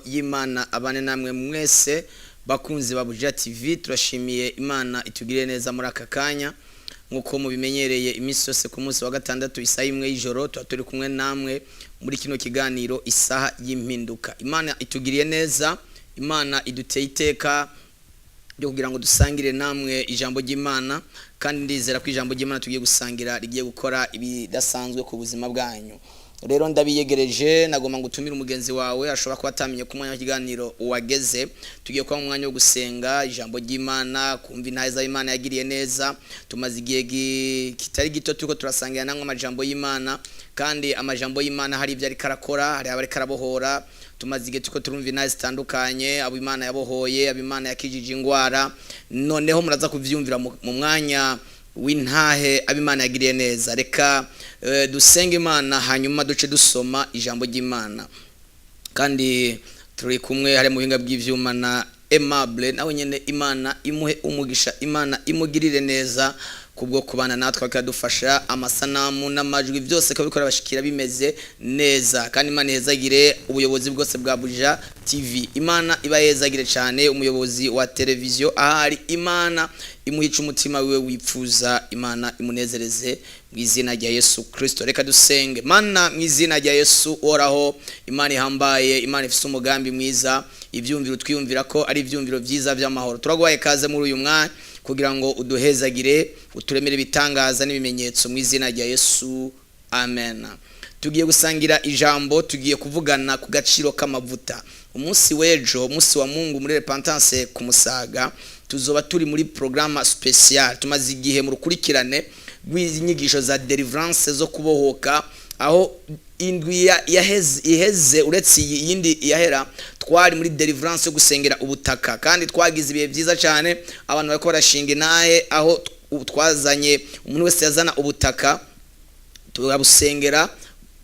Y'Imana abane namwe mwese, bakunzi ba Buja TV. Turashimiye Imana itugiriye neza muri aka kanya. Nk'uko mubimenyereye, iminsi yose ku munsi wa gatandatu isaha 1 y'ijoro tuba turi kumwe namwe muri kino kiganiro Isaha y'Impinduka. Imana itugiriye neza, Imana iduteye iteka ryo kugira ngo dusangire namwe ijambo ry'Imana, kandi ndizera ko ijambo ry'Imana tugiye gusangira rigiye gukora ibidasanzwe ku buzima bwanyu. Rero ndabiyegereje, nagomba ngo utumire umugenzi wawe ashobora kuba atamenye ku mwanya w'ikiganiro wageze. Tugiye kuba mu mwanya wo gusenga, ijambo ry'Imana, kumva intahe z'Imana yagiriye neza. Tumaze igihe kitari gito turiko turasangira namwe amajambo y'Imana, kandi amajambo y'Imana hari ibyo ariko arakora, hari abariko arabohora. Tumaze igihe turiko turumva intahe zitandukanye, abo Imana yabohoye, abo Imana yakijije ingwara. Noneho muraza kuvyumvira mu mwanya w'intahe, abo Imana yagiriye neza. Reka dusenge Imana, hanyuma duce dusoma ijambo ry'Imana. Kandi turi kumwe hari mu buhinga bw'ivyuma na Aimable, nawe nyene Imana imuhe umugisha, Imana imugirire neza kubwo kubana natwe, akadufasha amasanamu n'amajwi, byose kabikora bashikira bimeze neza. Kandi Imana ihezagire ubuyobozi bwose bwa Buja TV. Imana ibayezagire cyane. Umuyobozi wa televiziyo ahari, Imana imuhica umutima wiwe wipfuza, Imana imunezereze mu izina rya Yesu Kristo. Reka dusenge. Mana, mu izina rya Yesu, uhoraho Imana ihambaye, Imana ifise umugambi mwiza, ivyumviro twiyumvira ko ari ivyumviro vyiza vy'amahoro, turaguhaye kaze muri uyu mwanya kugira ngo uduhezagire, uturemere ibitangaza n'ibimenyetso mu izina rya Yesu, amen. Tugiye gusangira ijambo, tugiye kuvugana ku gaciro k'amavuta. Umunsi w'ejo, umunsi wa Mungu, muri Repentance ku Musaga tuzoba turi muri programme spéciale. Tumaze igihe mu rukurikirane rw'inyigisho za deliverance, zo kubohoka, aho indwi iheze, uretse iyi yindi yahera, twari muri deliverance yo gusengera ubutaka, kandi twagize ibihe byiza cyane. Abantu bariko barashinga intahe, aho twazanye umuntu wese yazana ubutaka turabusengera,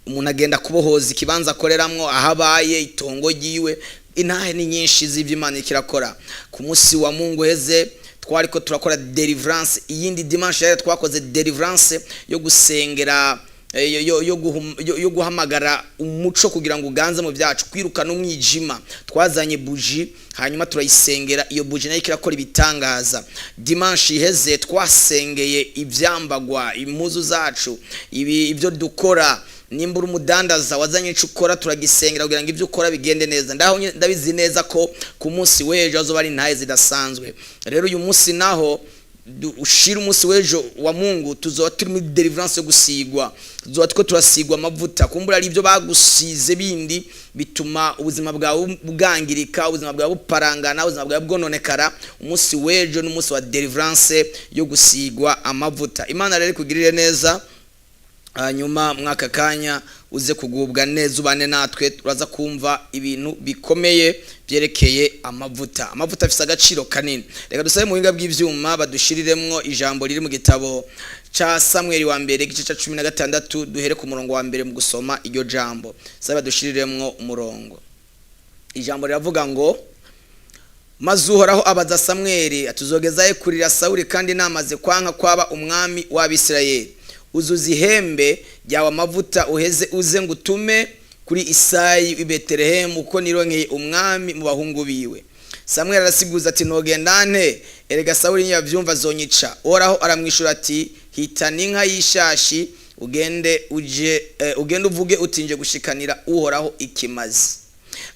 umuntu agenda kubohoza ikibanza akoreramwo, aho abaye, itongo ryiwe. Intahe ni nyinshi z'ibyo Imana ikirakora. Ku munsi wa Mungu heze twariko turakora deliverance. Iyindi dimanche yari twakoze deliverance yo gusengera yo guhamagara umuco kugira ngo uganze mu byacu, kwirukana umwijima. Twazanye buji, hanyuma turayisengera. Iyo buji nayo ikirakora ibitangaza. Dimanche iheze twasengeye ivyambagwa, impuzu zacu, ibi ibyo dukora. Nimba uri umudandaza wazanye ico ukora, turagisengera kugira ngo ibyo ukora bigende neza. Ndaho ndabizi neza ko ku munsi w'ejo azoba ari intahe zidasanzwe. Rero uyu munsi naho ushira umunsi w'ejo wa Mungu, tuzoba turi muri deliverance yo gusigwa. Tuzoba turiko turasigwa amavuta. Kumbura ari ibyo bagusize bindi bituma ubuzima bwawe bwangirika, ubuzima bwawe buparangana, ubuzima bwawe bwononekara. Umunsi w'ejo n'umunsi wa deliverance yo gusigwa amavuta. Imana rero ikugirire neza, hanyuma mwaka kanya uze kugubwa neza, ubane natwe. Turaza kumva ibintu bikomeye byerekeye amavuta. Amavuta afise agaciro kanini. Reka dusabe mu buhinga bw'ivyuma badushiriremwo ijambo riri mu gitabo ca Samweli wa mbere, igice ca 16, duhere ku murongo wa mbere mu gusoma iryo jambo. Sabe badushiriremwo umurongo. Ijambo riravuga ngo: "Maze Uhoraho abaza Samweli ati: 'Uzogezahe kurira Sawuli kandi namaze kwanka kwaba umwami w'Abisirayeli? Uzuza ihembe ryawe amavuta, uheze uze ngutume kuri Isayi w'i Betelehemu, kuko nironkeye umwami mu bahungu biwe.' Samweli arasiguza ati: 'Nogenda nte? Erega Sawuli niyavyumva azonyica.' Uhoraho aramwishura ati: 'Hitana inka y'ishashi, ugende uje ugende uvuge uti: Nje gushikanira Uhoraho ikimazi.'"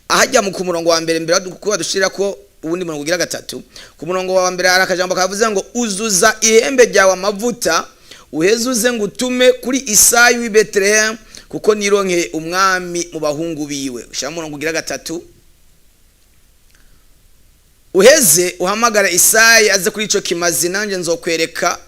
Ahajya mu ku murongo wa mbere, mbere kuba dushira ko ubundi murongo ugira gatatu, ku murongo wa mbere hari akajambo kavuze ngo: "Uzuza ihembe ryawe amavuta, uheze uze ngutume kuri Isayi w'i Betelehemu, kuko nironkeye umwami mu bahungu biwe." Ushira umurongo ugira gatatu: "Uheze uhamagara Isayi aze kuri ico kimazi, nanjye nzokwereka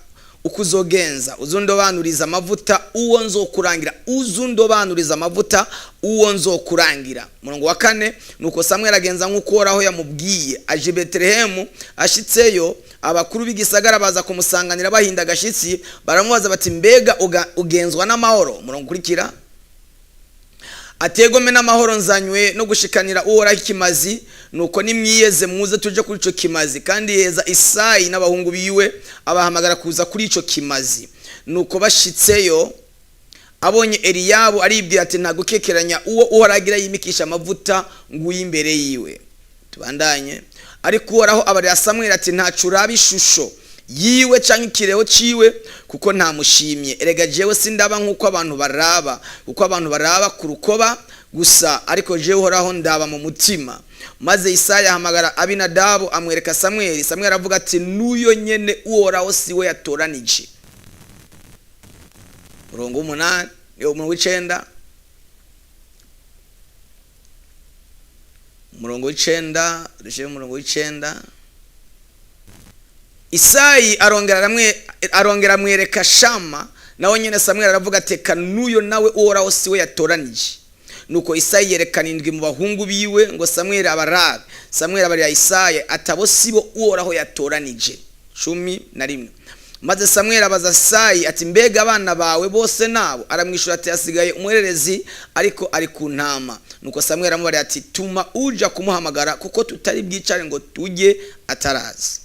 uko uzogenza. Uzundobanuriza amavuta uwo nzokurangira, uzundobanuriza amavuta uwo nzokurangira." Murongo wa kane: "Nuko Samweli agenza nk'uko Uhoraho yamubwiye, aje i Betelehemu. Ashitseyo, abakuru b'igisagara baza kumusanganira bahinda agashitsi, baramubaza bati: 'Mbega ugenzwa n'amahoro?' Umurongo ukurikira ati: 'Egome n'amahoro, nzanywe no gushikanira Uhoraho ikimazi. Nuko nimwiyeze muze tuje kuri ico kimazi.' Kandi yeza Isayi n'abahungu biwe, abahamagara kuza kuri ico kimazi. Nuko bashitseyo, Abonye Eliyabu aribwira ati: "Nta gukekeranya, uwo Uhoragira yimikisha amavuta nguyu imbere yiwe." Tubandanye. Ariko Uhoraho abarira Samweli ati: "Ntaco uraba ishusho yiwe canke ikireho ciwe, kuko ntamushimye. Erega jewe sindaba nk'uko abantu baraba, kuko abantu baraba ku rukoba gusa, ariko jewe Uhoraho ndaba mu mutima." Maze Isaya ahamagara Abinadabu, amwereka Samweli. Samweli aravuga ati: "N'uyo nyene, Uhoraho siwe yatoranije." Murongo w'umunani, umurongo w'icenda, umurongo w'icenda, dushyire umurongo w'icenda. Isayi arongera amwereka Shama nawe nyine. Samweli aravuga ati: "Reka n'uyo nawe, Uhoraho siwe yatoranije." Nuko Isayi yerekana indwi mu bahungu biwe ngo Samweli abarabe. Samweli abarira Isayi ati: "Abo sibo Uhoraho yatoranije." 11. Maze Samweli abaza Isayi ati: "Mbega abana bawe bose nabo?" Aramwishyura ati: "Hasigaye umuhererezi, ariko ari ku ntama." Nuko Samweli amubarira ati: "Tuma uja kumuhamagara, kuko tutari bwicare ngo tujye ataraza."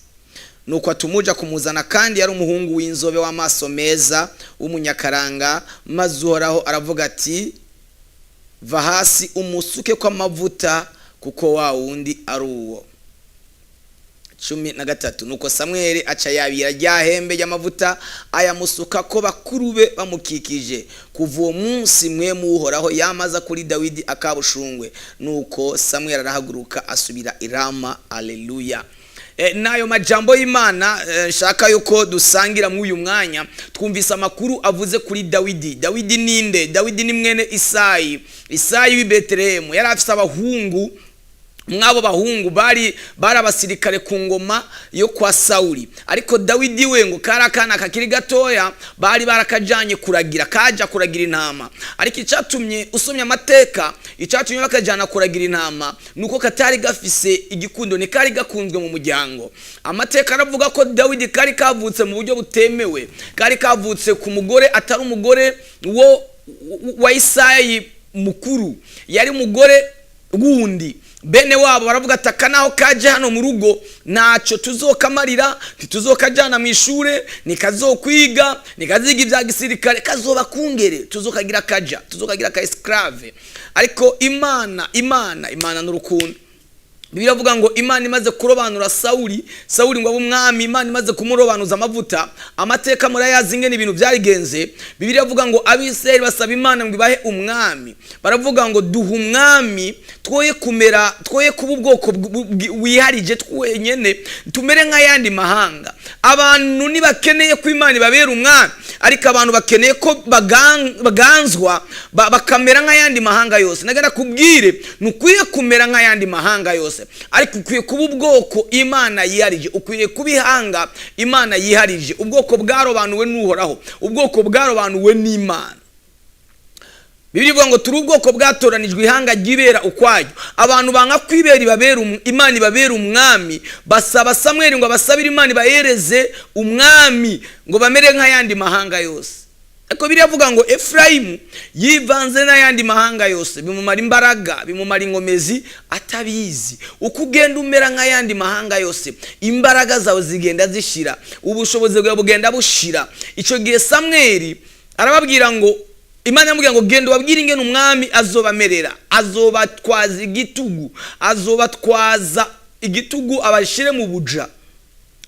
Nuko atumuja kumuzana, kandi yari umuhungu w'inzobe w'amaso meza w'umunyakaranga. Maze Uhoraho aravuga ati: "Va hasi umusuke kw'amavuta, kuko wa wundi ari uwo." 13. Nuko Samweli aca yabira rya hembe ry'amavuta, ayamusuka ko bakuru be bamukikije. Kuva uwo munsi mwe Uhoraho yamaza kuri Dawidi akabushungwe. Nuko Samweli arahaguruka, asubira i Rama. Aleluya. N'ayo majambo y'Imana nshaka yuko dusangira muri uyu mwanya. Twumvise amakuru avuze kuri Dawidi. Dawidi ninde? Dawidi ni mwene Isayi, Isayi w'i Betelehemu. Yari afise abahungu. Mw'abo bahungu bari abasirikare ku ngoma yo kwa Sawuli. Ariko Dawidi we ngo kari akana kakiri gatoya, bari barakajanye kuragira, kaja kuragira intama. Ariko icyatumye, usomye amateka, icyatumye bakajana kuragira intama nuko katari gafise igikundo, ntikari gakunzwe mu muryango. Amateka aravuga ko Dawidi kari kavutse mu buryo butemewe, kari kavutse ku mugore atari umugore wo wa Isayi mukuru, yari umugore wundi. Bene wabo baravuga ati: "Aka naho kaje hano mu rugo ntacyo tuzokamarira, ntituzokajyana mu ishure, ntikazokwiga, ntikaziga ibya gisirikare, kazoba kungere, tuzokagira kaja, tuzokagira ka esclave." Ariko Imana, Imana, Imana n'urukundo. Bibiliya iravuga ngo Imana imaze kurobanura Sawuli, Sawuli ngo abe umwami, Imana imaze kumurobanuza amavuta, amateka murayazi ingene ibintu byarigenze. Bibiliya iravuga ngo Abisirayeli basaba Imana ngo ibahe umwami. Baravuga ngo: "Duha umwami, twoye kumera, twoye kuba ubwoko wiharije twenyene, tumere nk'ayandi mahanga." Abantu ntibakeneye ko Imana ibabera umwami, ariko abantu bakeneye ko baganzwa, bakamera nk'ayandi mahanga yose. Nagenda kubwire, ntukwiye kumera nk'ayandi mahanga yose, ariko ukwiye kuba ubwoko Imana yiharije, ukwiye kuba ihanga Imana yiharije, ubwoko bwarobanuwe n'Uhoraho, ubwoko bwarobanuwe n'Imana. Bibiliya ivuga ngo turi ubwoko bwatoranijwe, ihanga ryibera ukwaryo. Abantu banga kwibera ibabera Imana ibabera umwami. Basaba Samweli ngo abasabire Imana ibahereze umwami ngo bamere nk'ayandi mahanga yose. Ariko biriya avuga ngo Efurayimu yivanze n'ayandi mahanga yose, bimumara imbaraga, bimumara inkomezi atabizi. Uko ugenda umera nk'ayandi mahanga yose, imbaraga zawe zigenda zishira, ubushobozi bwawe bugenda bushira. Icyo gihe Samweli arababwira ngo, Imana yamubwira ngo: "Genda ubabwire ingene umwami azobamerera, azobatwaza igitugu, azobatwaza igitugu, abashyire mu buja."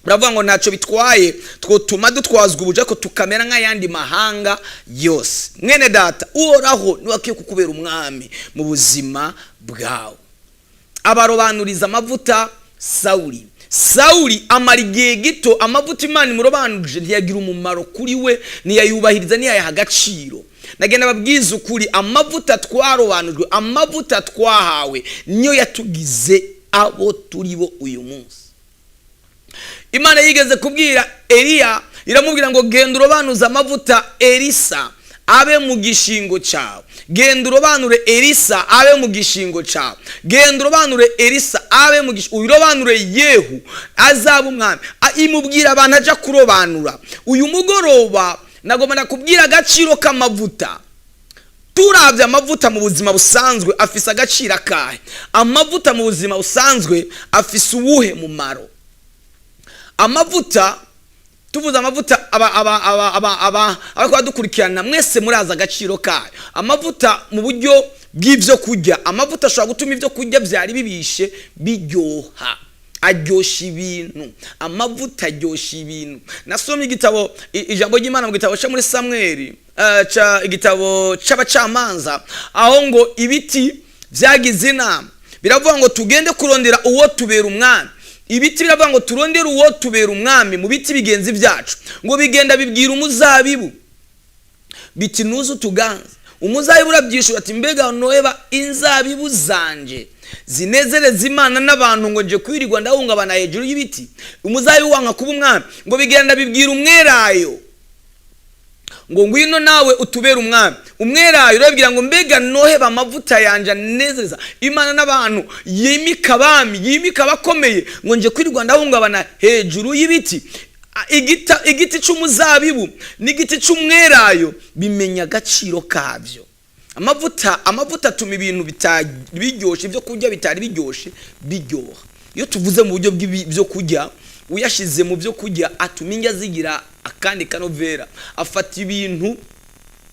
Baravuga ngo ntacyo bitwaye, twotuma dutwazwa ubuja ko tukamera nk'ayandi mahanga yose. Mwene data, Uhoraho niwe akwiye kukubera umwami mu buzima bwawe. Abarobanuriza amavuta Sawuli. Sawuli amara igihe gito, amavuta Imana imurobanurije ntiyagira umumaro kuri we, ntiyayubahiriza, ntiyayaha agaciro. Nagenda babwiza ukuri, amavuta twarobanujwe, amavuta twahawe, niyo yatugize abo turi bo uyu munsi. Imana yigeze kubwira Eliya, iramubwira ngo: "Genda urobanuze amavuta Elisa abe mu gishingo cyawe. Genda urobanure Elisa abe mu gishingo cyawe. Genda urobanure Elisa abe mu gishingo, urobanure Yehu azaba umwami." Imubwira abantu aja kurobanura. Uyu mugoroba nagomba nakubwira agaciro k'amavuta. Turabye amavuta mu buzima busanzwe, afise agaciro akahe? Amavuta mu buzima busanzwe afise uwuhe mumaro? Amavuta Tuvuze amavuta, aba abariko badukurikirana mwese murazi agaciro kayo. Amavuta mu buryo bw'ibyo kurya, amavuta ashobora gutuma ibyo kurya byari bibishe biryoha, aryoshya ibintu. Amavuta aryoshya ibintu. Nasomye igitabo, ijambo ry'Imana mu gitabo cyo muri Samweli, igitabo c'Abacamanza, aho ngo ibiti byagize inama, biravuga ngo tugende kurondera uwo tubera umwami. Ibiti biravuga ngo turondere uwo tubera umwami mu biti bigenzi byacu. Ngo bigenda bibwira umuzabibu biti: "Nuze utuganze." Umuzabibu urabyishura ati: "Mbega noheba inzabibu zanje zinezereza Imana n'abantu ngo nje kwirirwa ndahungabana hejuru y'ibiti?" Umuzabibu wanga kuba umwami. Ngo bigenda bibwira umwelayo ngo: "Ngwino nawe utubere umwami." Umwelayo urabwira ngo: "Mbega noheba amavuta yanje anezereza Imana n'abantu, yimika abami, yimika abakomeye, ngo nje kwirirwa ndahungabana hejuru y'ibiti?" Igiti cy'umuzabibu n'igiti cy'umwelayo bimenya agaciro kabyo. Amavuta atuma ibintu bitari biryoshye, ibyo kurya bitari biryoshye biryoha. Iyo tuvuze mu buryo bw'ibyo kurya, uyashyize mu byo kurya atuma indya zigira akandi kanovera, afata ibintu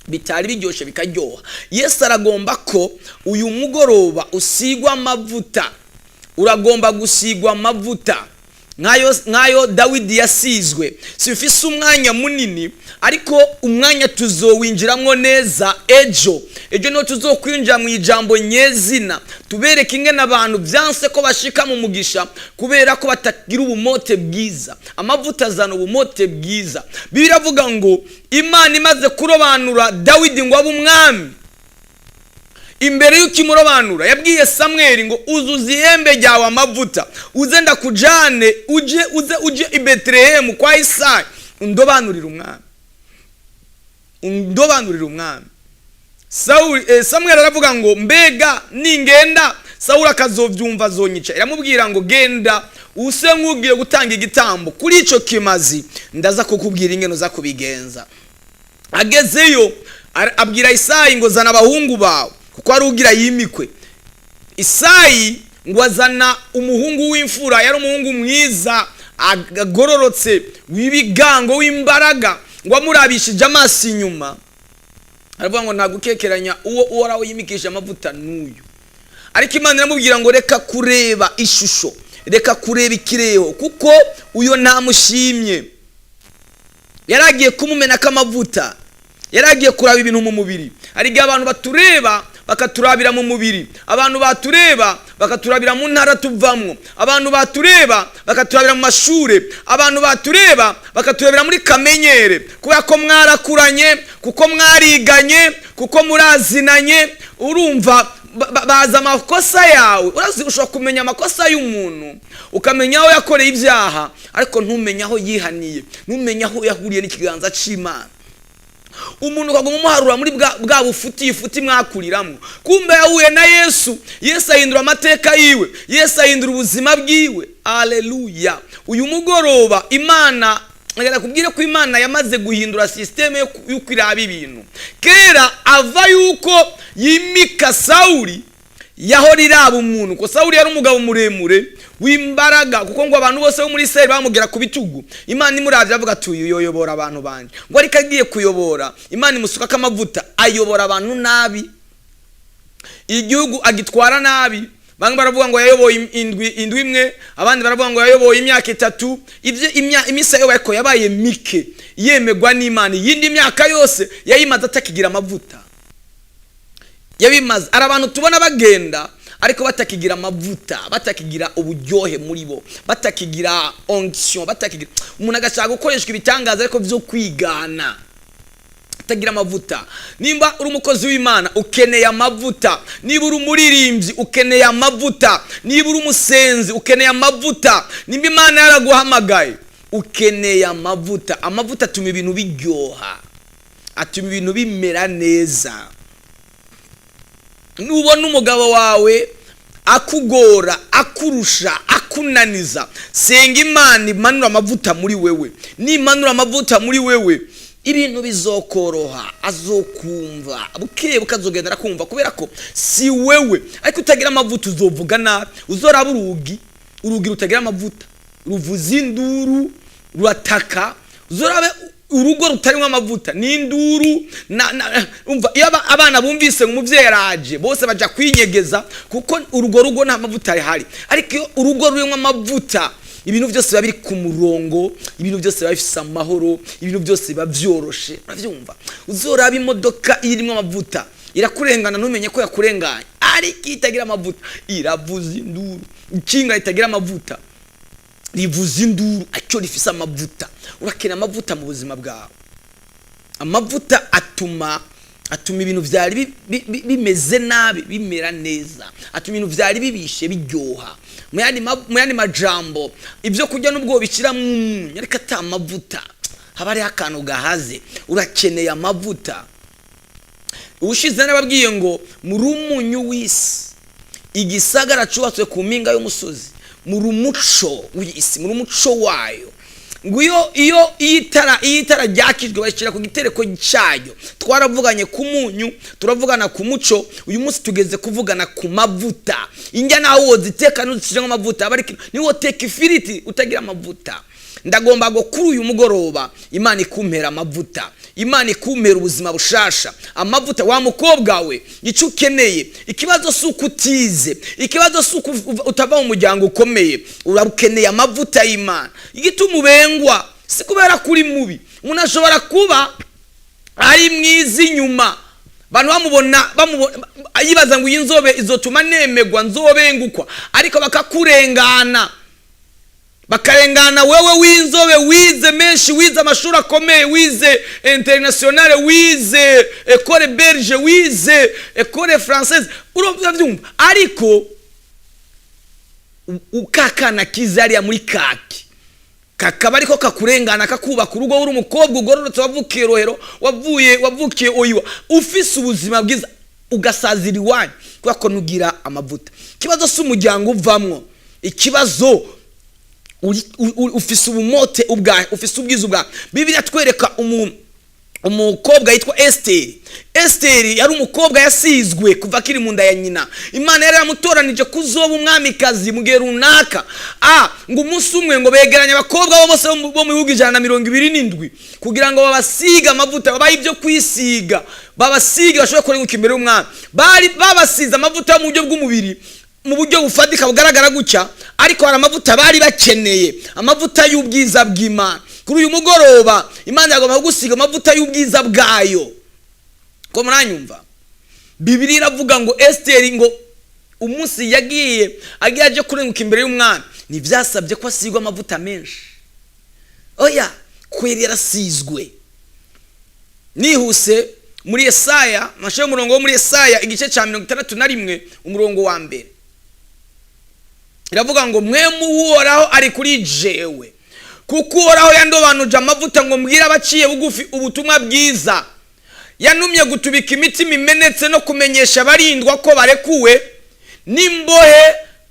bitari biryoshye bikaryoha. Yesu aragomba ko uyu mugoroba usigwa amavuta. Uragomba gusigwa amavuta nkayo Dawidi yasizwe. Sifise umwanya munini, ariko umwanya tuzowinjiramo neza ejo. Ejo niho tuzokwinjira mu ijambo nyezina, tubereke ingene abantu byanse ko bashika mu mugisha kubera ko batagira ubumote bwiza. Amavuta azana ubumote bwiza. Bibiliya iravuga ngo Imana imaze kurobanura Dawidi ngo abe umwami, imbere y'uko imurobanura yabwiye Samweli ngo: "Uzuze ihembe ryawe amavuta, uze ndakujane, uje uze uje i Betelehemu kwa Isayi, undobanurire umwami, undobanurire umwami." Sawuli, Samweli aravuga ngo: "Mbega ningenda, Sawuli akazovyumva azonyica." Iramubwira ngo: "Genda use nk'ugiye gutanga igitambo kuri ico kimazi, ndaza kukubwira ingene uza kubigenza." Agezeyo abwira Isayi ngo: "Zana abahungu bawe," kuko ari ugira yimikwe. Isayi ngo azana umuhungu w'imfura, yari umuhungu mwiza, agororotse, w'ibigango, w'imbaraga. Ngo amurabishije amaso inyuma aravuga ngo: "Nta gukekeranya, uwo Uhoraho yimikisha amavuta n'uyu." Ariko Imana iramubwira ngo: "Reka kureba ishusho, reka kureba ikireho, kuko uyo ntamushimye." Yari agiye kumumenako amavuta, yari agiye kuraba ibintu mu mubiri. Hari igihe abantu batureba bakaturabira mu mubiri, abantu batureba bakaturabira mu ntara tuvamwo, abantu batureba bakaturabira mu mashure, abantu batureba bakaturebera muri kamenyere, kubera ko mwarakuranye, kuko mwariganye, kuko murazinanye. Urumva bazi amakosa yawe. Urazi, ushobora kumenya amakosa y'umuntu, ukamenya aho yakoreye ibyaha, ariko ntumenye aho yihaniye, ntumenye aho yahuriye n'ikiganza cy'Imana. Umuntu ukaguma umuharura muri bwa bufuti, ifuti mwakuriramo, kumbe yahuye na Yesu, Yesu ahindura amateka yiwe, Yesu ahindura ubuzima bwiwe. Aleluya! Uyu mugoroba Imana kubwire ko Imana yamaze guhindura système y'uko iraba ibintu. Kera ava yuko yimika Sawuli yahora iraba umuntu, ko Sawuli yari umugabo muremure w'imbaraga, kuko ngo abantu bose bo muri Isirayeli bamugera ku bitugu. Imana imuravye avuga ati: "Uyu yoyobora abantu banje." Ngo ariko agiye kuyobora, Imana imusukako amavuta, ayobora abantu nabi, igihugu agitwara nabi. Bamwe baravuga ngo yayoboye indwi imwe, abandi baravuga ngo yayoboye imyaka 3. Ibyo iminsi yayoboye ariko yabaye mike yemegwa n'Imana. Iyindi myaka yose yayimaze atakigira amavuta. Yabimaze hari abantu tubona bagenda ariko batakigira amavuta, batakigira uburyohe muri bo, batakigira onction, batakigira. Umuntu agashaka gukoreshwa ibitangaza ariko byo kwigana, atagira amavuta. Nimba uri umukozi w'Imana ukeneye amavuta, niba uri umuririmbyi ukeneye amavuta, niba uri umusenzi ukeneye amavuta, nimba Imana yaraguhamagaye ukeneye amavuta. Amavuta atuma ibintu biryoha, atuma ibintu bimera neza. Nubona umugabo wawe akugora, akurusha, akunaniza, senga Imana imanura amavuta muri wewe. Nimanura amavuta muri wewe, ibintu bizokoroha, azokumva buke buke, azogenda arakumva kubera ko si wewe. Ariko utagira amavuta uzovuga nabi. Uzoraba urugi, urugi rutagira amavuta ruvuza induru, rurataka. Uzorabe urugo rutarimo amavuta n'induru umva iyo abana bumvise ngo umuvyeyi araje, bose baja kwinyegeza kuko urwo rugo nta mavuta ahari. Ariko iyo urugo rurimo amavuta, ibintu byose biba biri ku murongo, ibintu byose biba bifise amahoro, ibintu byose biba vyoroshe. Uravyumva? Uzoraba imodoka iyo irimo amavuta, irakurengana ntumenye ko yakurenganye. Ariko iyo itagira amavuta, iravuza induru. Ikinga ritagira amavuta rivuza induru, ariko rifise amavuta. Urakeneye amavuta mu buzima bwawe. Amavuta atuma ibintu vyari bimeze nabi bimera neza, atuma ibintu vyari bibishe biryoha. Mu yandi majambo, ibyo kurya nubwo bishyiramo umunyu ariko ata amavuta, haba hariho akantu gahaze. Urakeneye amavuta. Ubushize nababwiye ngo muri umunyu w'isi, igisagara cubatswe ku mpinga y'umusozi. Muri umuco w'isi, muri umuco wayo. Ngo iyo itara ryakijwe, bashyira ku gitereko cyayo. Twaravuganye ku munyu, turavugana ku muco, uyu munsi tugeze kuvugana ku mavuta. Indya nawe woziteka ntuzishyiremo amavuta aba ariko niwo woteka ifiriti utagira amavuta. Ndagomba ngo kuri uyu mugoroba Imana ikumpera amavuta, Imana ikumpera ubuzima bushasha. Amavuta, wa mukobwa we, icyo ukeneye, ikibazo si uko utize, ikibazo si uko utava mu muryango ukomeye. Urakeneye amavuta y'Imana. Igituma ubengwa si kubera ko uri mubi. Umuntu ashobora kuba ari mwiza inyuma, abantu bamubona, yibaza ngo iyi nzobe izotuma nemegwa, nzobengukwa, ariko bakakurengana, bakarengana wewe w'inzobe, wize menshi, wize amashuri akomeye, wize internationale, wize École Belge, wize École Française, urabyumva? Ariko ukakana kiza hariya muri kaki kakaba ariko kakurengana, kakubaka urugo, uri umukobwa ugororotse, wavukiye Rohero, wavukiye Oyiwa, ufise ubuzima bwiza, ugasazira iwanyu kubera ko nugira amavuta. Ikibazo si umuryango uvamwo, ikibazo ufise ubumote ubwawe, ufise ubwiza ubwawe. Bibiliya twereka umukobwa yitwa Esiteri. Esiteri yari umukobwa yasizwe kuva akiri mu nda ya nyina. Imana yari yaramutoranije kuzoba umwamikazi mu gihe runaka. Ngo umunsi umwe ngo begeranye abakobwa bo bose bo mu bihugu 127 kugira ngo babasige amavuta, babahe ibyo kwisiga, babasige bashobore kurenguka imbere y'umwami. Bari babasize amavuta yo mu buryo bw'umubiri, mu buryo bufatika bugaragara gutya, ariko hari amavuta bari bakeneye, amavuta y'ubwiza bw'Imana. Kuri uyu mugoroba Imana yagomba kugusiga amavuta y'ubwiza bwayo. Ko muranyumva? Bibiliya iravuga ngo Esiteri ngo umunsi yagiye agiye aje kurenguka imbere y'umwami, ntibyasabye ko asigwa amavuta menshi, oya, kweri yarasizwe. Nihuse, muri Yesaya, amashayo y'umurongo wo muri Yesaya igice cya 61, umurongo wa mbere, iravuga ngo: "Mpwemu w'Uhoraho ari kuri jewe, kuko Uhoraho yandobanuje amavuta ngo mbwire abaciye bugufi ubutumwa bwiza. Yantumye gutubika imitima imenetse no kumenyesha abarindwa ko barekuwe, n'imbohe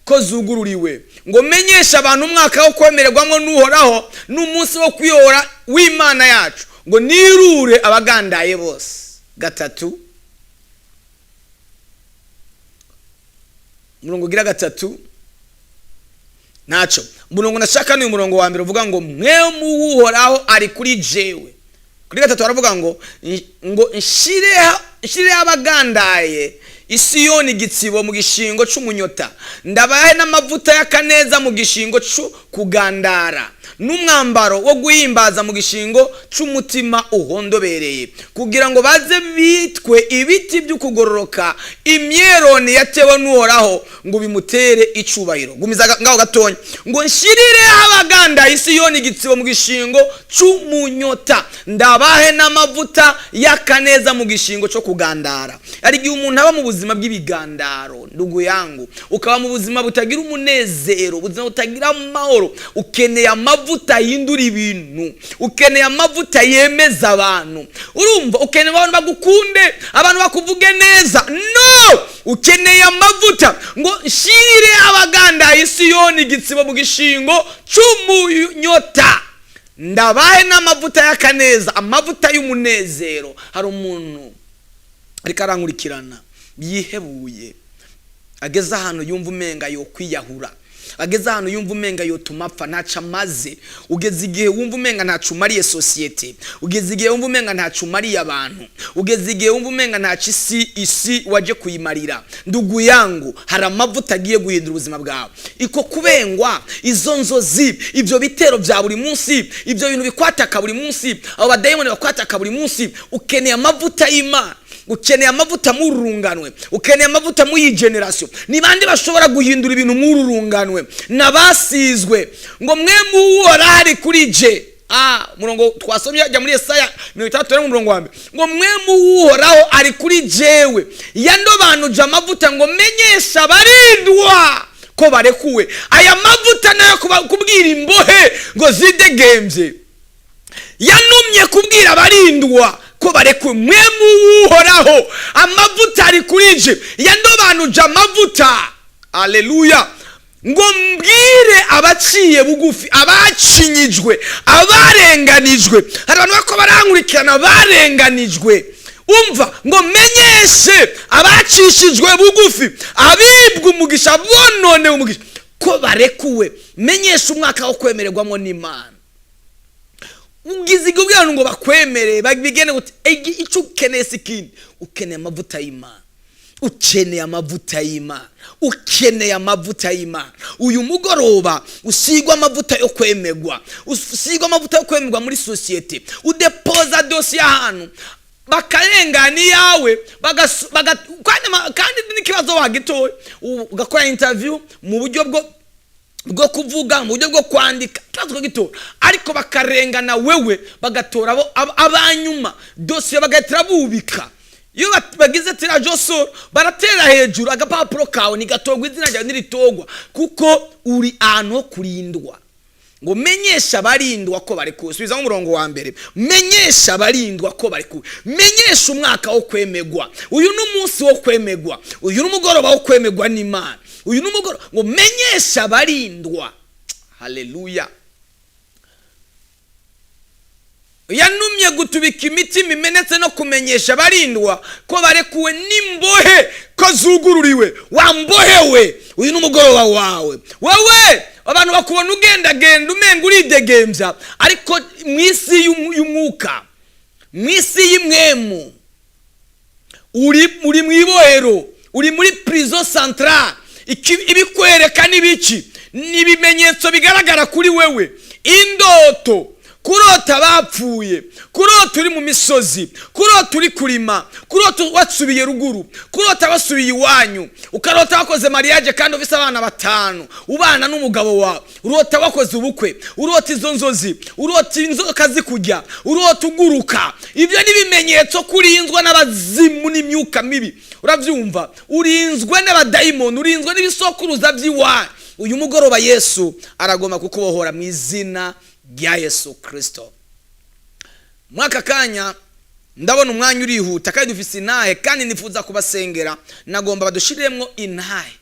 ko zugururiwe, ngo menyeshe abantu umwaka wo kwemererwamo n'Uhoraho n'umunsi wo kwihora w'Imana yacu, ngo nirure abagandaye bose." Gatatu, umurongo ugira gatatu ntaco. Umurongo nashaka ni umurongo wa mbere uvuga ngo: "Mpwemu w'Uhoraho ari kuri jewe." Kuri gatatu baravuga ngo nshireho abagandaye isiyoni igitsibo mu gishingo c'umunyota, ndabahe n'amavuta y'akaneza mu gishingo c'u kugandara, n'umwambaro wo guhimbaza mu gishingo c'umutima uhondobereye, kugira ngo baze bitwe ibiti by'ukugororoka, imyeroni yatewe n'Uhoraho, ngo bimutere icubahiro. Gumiza ngaho gatonya. Ngo nshirire abagandaye isiyoni igitsibo mu gishingo c'umunyota, ndabahe n'amavuta y'akaneza mu gishingo cyo kugandara. Hari igihe umuntu aba mu buzima bw'ibigandaro, ndugu yangu, ukaba mu buzima butagira umunezero, ubuzima butagira amahoro. Ukeneye amavuta yindura ibintu, ukeneye amavuta yemeza abantu. Urumva, ukeneye abantu bagukunde, abantu bakuvuge neza? No, ukeneye amavuta. Ngo nshire abagandaye isiyoni igitsibo mu gishingo c'umunyota, ndabahe n'amavuta y'akaneza, amavuta y'umunezero. Hari umuntu ariko arankurikirana yihebuye, ageze ahantu yumva umenga yo kwiyahura. Ageze ahantu yumva umenga yotuma apfa, ntaco amaze. Ugeze igihe wumva umenga ntaco umariye sosiyete, ugeze igihe wumva umenga ntaco umariye abantu, ugeze igihe wumva umenga ntaco isi waje kuyimarira. Ndugu yangu, hari amavuta agiye guhindura ubuzima bwawe. Iko kubengwa, izo nzozi, ibyo bitero bya buri munsi, ibyo bintu bikwataka buri munsi, abo badayimoni bakwataka buri munsi, ukeneye amavuta y'Imana, ukeneye amavuta mururunganwe, ukeneye amavuta muyi generation. Ni bande bashobora guhindura ibintu mururunganwe? Nabasizwe. Ngo mwe muworari kuri je. Murongo twasomye ajya muri Yesaya 61, umurongo wa mbere, ngo mwe muwuhoraho ari kuri jewe, yandobanuje amavuta ngo menyesha abarindwa ko barekuwe. Aya mavuta nayo kubwira imbohe ngo zidegembye. Yanumye kubwira abarindwa ko barekuwe. Mwe muwuhoraho amavuta ari kuri je, yandobanuje amavuta, aleluya, ngo mbwire abaciye bugufi, abacinyijwe, abarenganijwe. Hari abantu bako barankurikirana barenganijwe. Umva, ngo menyeshe abacishijwe bugufi, abibwa umugisha, bononewe umugisha, ko barekuwe. Menyeshe umwaka wo kwemererwamo n'Imana. Ugize ubwira ngo bakwemere bigene gute? Icyo ukeneye si ikindi, ukeneye amavuta y'Imana, ukeneye amavuta y'Imana, ukeneye amavuta y'Imana. Uyu mugoroba usigwa amavuta yo kwemerwa, usigwa amavuta yo kwemerwa muri sosiyete. Udepoza dosiye ahantu bakarengana iyawe, kandi n'ikibazo wagitoye, ugakora interview mu buryo bwo kuvuga, mu buryo bwo kwandika, ikibazo gitora, ariko bakarengana wewe, bagatora abanyuma, dosiye bagahita bubika. Iyo bagize tirage au sort, baratera hejuru agapapuro kawe ntigatorwa, izina ryawe ntiritogwa, kuko uri ahantu ho kurindwa. Ngo menyesha abarindwa ko barekuwe. Subizamo umurongo wa mbere. Menyesha abarindwa ko barekuwe, menyesha umwaka wo kwemegwa. Uyu ni umunsi wo kwemegwa, uyu ni umugoroba wo kwemegwa n'Imana, uyu ni umugoroba ngo menyesha abarindwa. Haleluya. Yanumye gutubika imitima imenetse no kumenyesha abarindwa ko barekuwe, n'imbohe ko zugururiwe. Wambohewe, uyu ni umugoroba wawe. Wowe abantu bakubona ugendagenda umenga uridegembya, ariko mu isi y'umwuka, mu isi y'imwemu, uri mu ibohero, uri muri prison centrale. Ibikwereka n'ibiki? Ni ibimenyetso bigaragara kuri wewe: indoto, kurota bapfuye, kurota uri mu misozi, kurota uri kurima, kurota wasubiye ruguru, kurota wasubiye iwanyu, ukarota wakoze mariage kandi ufise abana batanu, ubana n'umugabo wawe, urota wakoze ubukwe, urota izo nzozi, urota inzoka zikurya, urota uguruka. Ibyo ni ibimenyetso ko urinzwe n'abazimu n'imyuka mibi. Urabyumva? Urinzwe n'abadayimoni, urinzwe n'ibisokuruza by'iwanyu. Uyu mugoroba Yesu aragomba kukubohora mu izina rya Yesu Kirisito. Muri aka kanya ndabona umwanya urihuta, kandi dufise intahe, kandi nifuza kubasengera. Nagomba badushiriremo intahe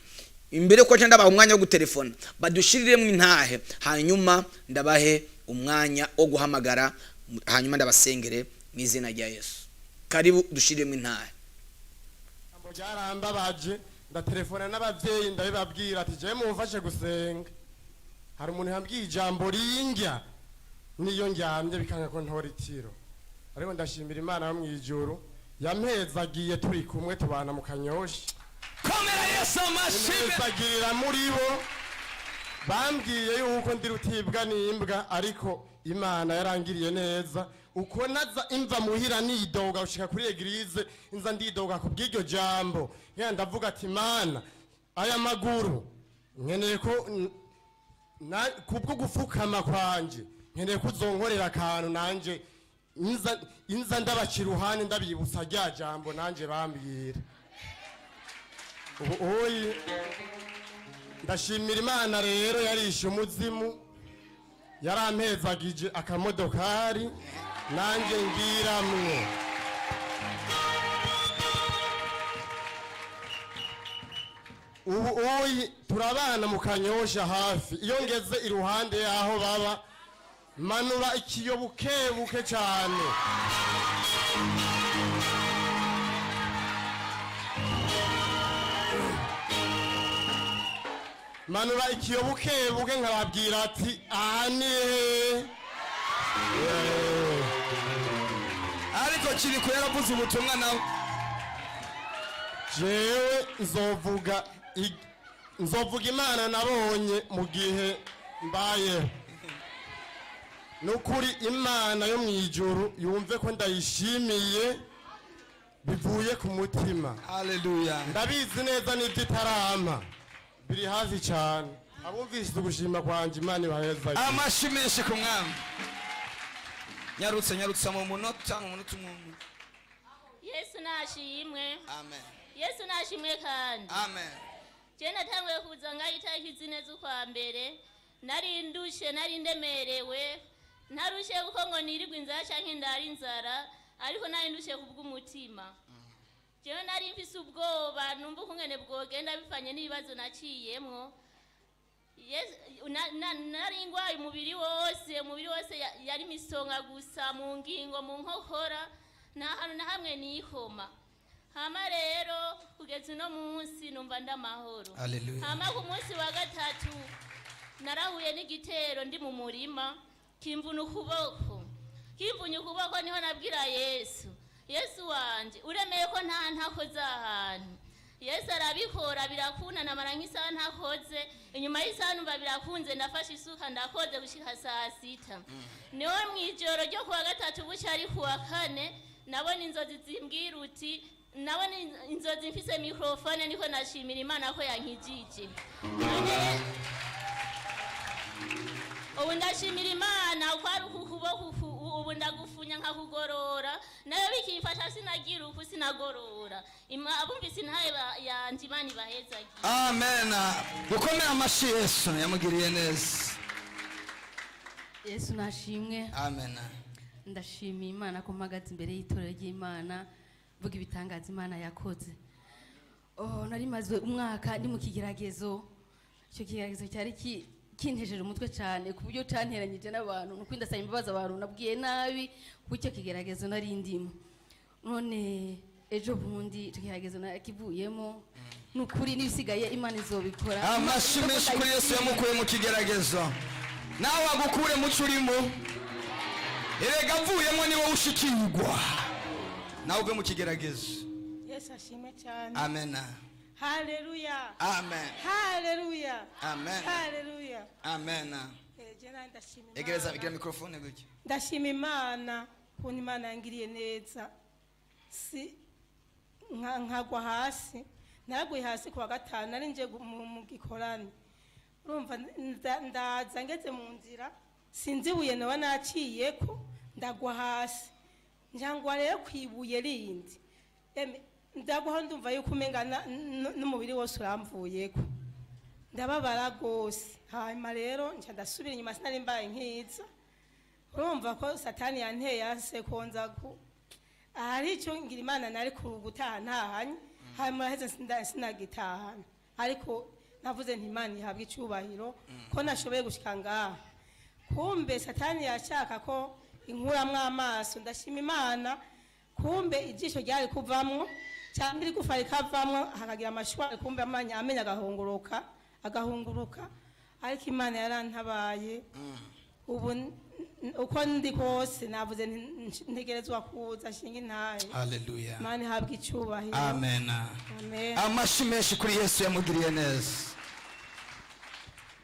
imbere yuko nca ndabaha umwanya wo gutelefona. Badushiriremo intahe, hanyuma ndabahe umwanya wo guhamagara, hanyuma ndabasengere mu izina rya Yesu. Karibu, dushiriremo intahe. Ijambo ryarambabaje, ndatelefona n'ababyeyi ndabibabwira ati jewe mumfashe gusenga, hari umuntu yambwiye ijambo ringya niyo ndyamye bikanga ko ntora itiro. Ariko ndashimira Imana yo mu ijuru yampezagiye, turi kumwe, tubana mu Kanyoshi. Komera Yesu amashimwe. Impezagirira muri bo. Bambwiye yuko ndi rutibwa n'imbwa, ariko Imana yarangiriye neza. Uko naza imva muhira nidoga gushika kuri église, inza ndidoga ku bw'iryo jambo. Nkenda ndavuga ati: "Mana, aya maguru nkeneye ko kubwo gufukama kwanje, nkeneye ko uzonkorera akantu nanje inza ndabaca iruhande, ndabibutsa rya jambo nanje bambwira." Ubu uyi ndashimira Imana rero, yarishe umuzimu, yarampezagije akamodokari nanjye ngiramwo. Ubu uyi turabana mu Kanyosha hafi. Iyo ngeze iruhande y'aho baba, manura ikiyo buke buke cyane. Manura ikiyo buke buke, nkababwira ati aha ni hehe? Ariko Kiriko yaravuze ubutumwa nawe. Jewe nzovuga Imana nabonye mu gihe mbayeho. Nukuri Imana yo mu ijuru yumve ko ndayishimiye bivuye ku mutima. Haleluya. Ndabizi neza n'ibyo itarampa biri hafi cyane. Abumvise ugushima kwanjye, Imana ibaheza. Amashi menshi ku Mwami. Nyarutse, nyarutse, mu munota umwe. Yesu nashimwe. Amen. Yesu nashimwe kandi. Amen. Je natanguye kuza ngaho itariki 4 z'ukwa mbere. Nari ndushe, nari ndemerewe, ntarushe kuko ngo nirirwe inzara canke ndara inzara, ariko nari ndushe kubw'umutima. Jewe nari mfise ubwoba numva ukungene bwogenda bifanye n'ibibazo naciyemwo. Nari ngwaye umubiri wose, umubiri wose yari misonga gusa mu ngingo, mu nkokora, nta hantu na hamwe nihoma. Hama rero kugeza uno munsi numva ndamahoro. Hallelujah. Hama ku munsi wa gatatu narahuye n'igitero ndi mu murima, kimvuna ukuboko. Kimvunye ukuboko niho nabwira Yesu: "Yesu wanje, uremeye ko nta ntakoze ahantu." Yesu arabikora, birakunda. Namara nk'isaha ntakoze, inyuma y'isaha numva birakunze, ndafashe isuka ndakoze gushika saa 6. Niho mu ijoro ryo kuwa gatatu buca ari kuwa kane nabona inzozi zimbwira uti, nabona inzozi mfise microphone, niko nashimira Imana ko yankijije. None ubu ndashimira Imana ko ari uku kuboko ubu ndagufunya nkakugorora, nayo bikimfasha sinagira uku sinagorora. Abumvise intahe yanje, Imana ibahezagiye. Amen. Gukomera amashi Yesu yamugiriye neza. Yesu nashimwe. Amen. Ndashimiye Imana ko mpagaze imbere y'itorero ry'Imana mvuga ibitangaza Imana yakoze. Oh, nari maze umwaka ndi mu kigeragezo. Icyo kigeragezo cyari kintejeje umutwe cyane ku buryo canteranyije n'abantu. Nuko ndasaba imbabazi abantu nabwiye nabi ku icyo kigeragezo nari ndimo. None ejo bundi icyo kigeragezo nakivuyemo. Ni ukuri n'ibisigaye Imana izobikora. Amashi menshi kuri Yesu yamukuye mu kigeragezo. Nawe agukure mu cyo urimo. Erega avuyemo ni wowe ushikirwa, nawe uve mu kigeragezo. Yesu ashimwe cyane. Amen. Haleluya. Amen. Haleluya. Amen. Haleluya. Amen. Je nawe ndashima Egereza. Imana. Igira microphone gutya. Ndashima Imana ukuntu Imana yangiriye neza. Si nkagwa hasi, naraguye hasi kuwa gatanu, nari nje mu gikorani. Urumva ndaza ngeze mu nzira, sinzi ibuye noba naciyeko, ndagwa hasi, njangwa rero ku ibuye rindi. Eme, ndagwaho ndumva yuko umenga n'umubiri wose uramvuyeko, ndababara rwose. Hanyuma rero nca ndasubira inyuma, sinari mbaye nkiza. Urumva ko Satani yanteye yase ko nza ku ahari icyo ngira Imana nari ku gutaha ntahanye. Hanyuma heze sinagitahana, ariko navuze nti Imana ihabwe icyubahiro ko nashoboye gushika ngaha. Kumbe Satani yashaka ko inkuramwo amaso. Ndashima Imana, kumbe ijisho ryari kuvamwo cyangwa iri rikavamwo hakagira amashwari, kumbe amenyo agahunguruka, agahunguruka. Ariko Imana yarantabaye. Ubu uko ndi kose navuze nti ntegerezwa kuza nshinga intahe. Haleluya. Imana ihabwe icyubahiro. Amen. Amen. Amashi menshi kuri Yesu yamugiriye neza.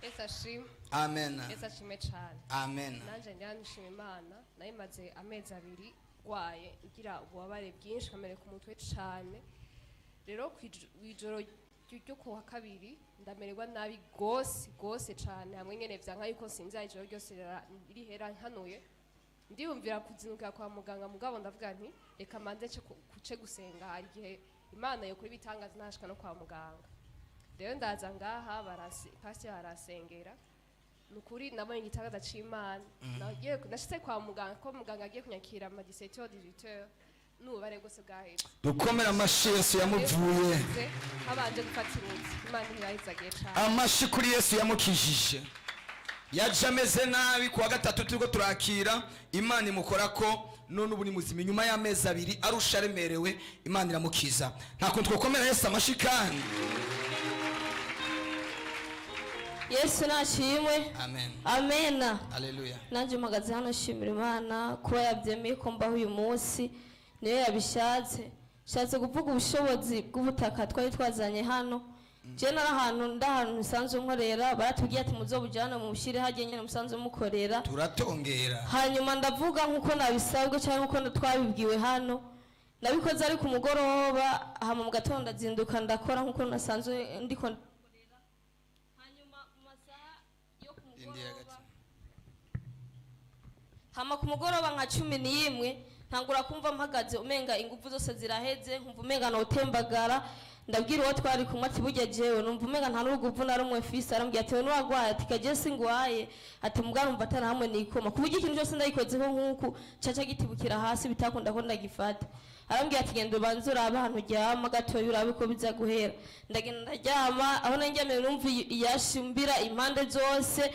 Yesu ashimwe. Amen. Yesu ashimwe cyane. Amen. Nanjye nshima Imana. Nayimaze amezi 2 ndwaye, ngira ububabare bwinshi, nkamereka umutwe cyane. Rero kw'ijoro ryo kuwa kabiri ndamererwa nabi gose gose cyane, hamwe nyene vyanka yuko sinzira ijoro ryose rihera nkanuye. Ndiyumvira kuzinukira kwa muganga, mugabo ndavuga nti reka manze nce kuce gusenga, hari igihe Imana yokora ibitangaza ntashika no kwa muganga. Rero ndaza ngaha, pasiteri arasengera. Ni ukuri nabonye igitangaza c'Imana. Nagiye, nashitse kwa muganga ko muganga agiye kunyakira ama 17h, 18h, n'ububabare bwose bwaheze. Dukomere amashi Yesu yamuvuye. Habanje gufata imiti. Imana ntibahizagiye cane. Amashi kuri Yesu yamukijije. Yaje ameze nabi kuwa gatatu, turiko turakira, Imana imukora ko none ubu ni muzima. Inyuma y'amezi 2 arusha aremerewe, Imana iramukiza. Nta kuntu twokomera Yesu amashi kandi. Yesu nashimwe. Amen. Amena. Haleluya. Nanjye mpagaze hano nshimira Imana kuba yabyemeye ko mbaho uyu munsi, niyo yabishatse. Nshatse kuvuga ubushobozi bw'ubutaka twari twazanye hano. Jewe nari ahantu, ndi ahantu musanzwe nkorera, baratubwiye ati muzobujyane mubushyire hajye nyine musanzwe mukorera. Turatongera. Hanyuma ndavuga nk'uko nabisabwe cyangwa nk'uko twabibwiwe hano. Nabikoze ari ku mugoroba, hama mu gatondo ndazinduka ndakora nk'uko nasanzwe ndiko ndakorera. Hanyuma mu masaha yo ku Indira mugoroba, gato. Hama ku mugoroba nka 11 ntangura kumva mpagaze umenga ingufu zose ziraheze, nkumva umenga notembagara. Ndabwira uwo twari kumwe ati burya jewe numva umenga nta n'uruguvu na rumwe mfise. Arambwira ati we ntiwagwaye? Ati kaje singwaye. Ati mugabo numva atari hamwe nikoma, ku buryo ikintu cyose ndayikozeho nk'uku caca gitibukira hasi, bitakunda ko ndagifata. Arambwira ati genda ubanze urabe ahantu uryama gatoya, urabe ko biza guhera. Ndagenda ndaryama, aho nandyamye numva iyashimbira impande zose,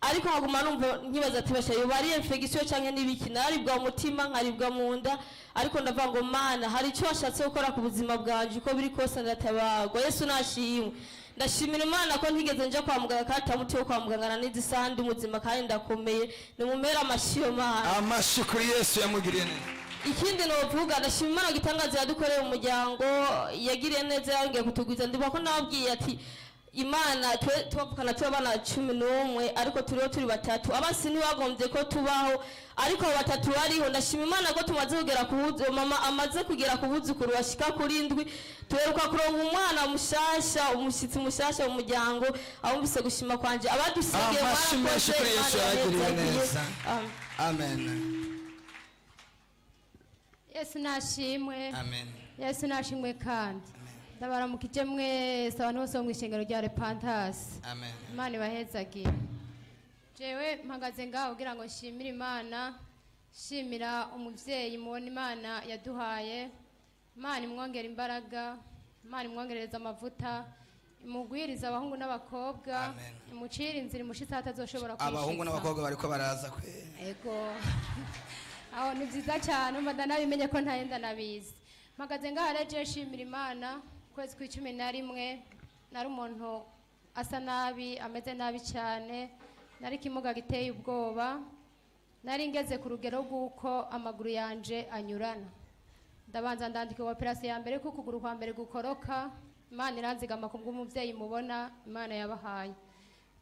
ariko nkaguma numva nkibaza ati basha yoba ari infection canke n'ibiki? Naribwa umutima, nkaribwa mu nda, ariko ndavuga ngo Mana, hari icyo washatse gukora ku buzima bwanje, uko biri kose ndatabagwa. Yesu nashimwe. Ndashimira Imana ko ntigeze nja kwa muganga, kandi atamuti wo kwa muganga nanizi isaha, ndi muzima kandi ndakomeye. Nimumere amashyi yo Mana. Amashyi kuri Yesu yamugiriye neza. Ikindi novuga, ndashima Imana gitangaza yadukoreye umuryango, yagiriye neza, yongeye kutugwiza. Ndibuka ko nababwiye ati Imana twe tubavukana turi abana 11, ariko turiho turi batatu. Abasi ntibagombye ko tubaho, ariko abo batatu bariho. Ndashima Imana ko tumaze kugera ku mama amaze kugera ku buzukuru bashika kuri ndwi. Tuheruka kuronka umwana mushasha, umushyitsi mushasha mu muryango. Abumvise gushima kwanje, abadusigiye, Amashyi menshi mwarakoze. kuri Yesu Imana yagiriye yabahezagiye. neza. Amen. Amen. Yesu nashimwe. Amen. Yesu nashimwe. Kandi ndabaramukije mwese, abantu bose bo mu ishengero rya Repantasi. Amen. Imana ibahezagiye. Jewe mpagaze ngaho kugira ngo nshimire Imana, nshimira umubyeyi mubona Imana yaduhaye. Imana imwongera imbaraga, Imana imwongerereza amavuta, imugwiriza abahungu n'abakobwa. Amen. Imucire inzira, imushitsi atazoshobora Abahungu kwishitsa. n'abakobwa bariko baraza kwe. Ego, aho ni byiza cyane. Umva ndanabimenye ko ntayenda nabizi. Mpagaze ngaha rero jewe nshimira Imana. Ukwezi kw'11 nari umuntu asa nabi, ameze nabi cyane, nari ikimuga giteye ubwoba, nari ngeze ku rugero rw'uko amaguru yanje anyurana. Ndabanza ndandika operasiyo ya mbere ko ukuguru kwa mbere gukoroka. Imana iranzigama ku bw'umubyeyi mubona Imana yabahaye.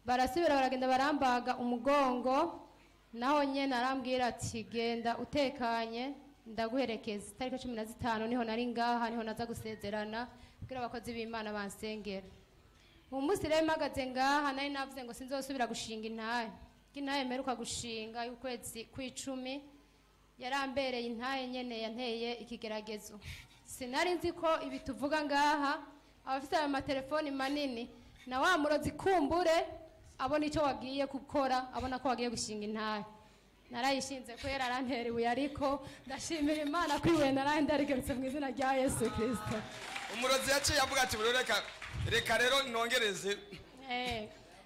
Barasubira baragenda barambaga umugongo, naho nyene arambwira ati genda utekanye, ndaguherekeza. Itariki 15 niho nari ngaha, niho naza gusezerana kugira abakozi b'Imana bansengera. Uwo munsi rero mpagaze ngaha, nari navuze ngo sinzosubira gushinga intahe, ko intahe mperuka gushinga y'ukwezi kw'icumi yarambereye intahe nyene yanteye ikigeragezo. Sinari nzi ko ibi tuvuga ngaha, abafite ayo matelefoni manini na wa murozi kumbure abona icyo wagiye gukora, abona ko wagiye gushinga intahe. Narayishinze ko yarantera ibuye, ariko ndashimira Imana ko ibuye naraye ndarigarutse mu izina rya Yesu Kirisito. Umurozi yaciye avuga ati buri reka reka rero nongereze.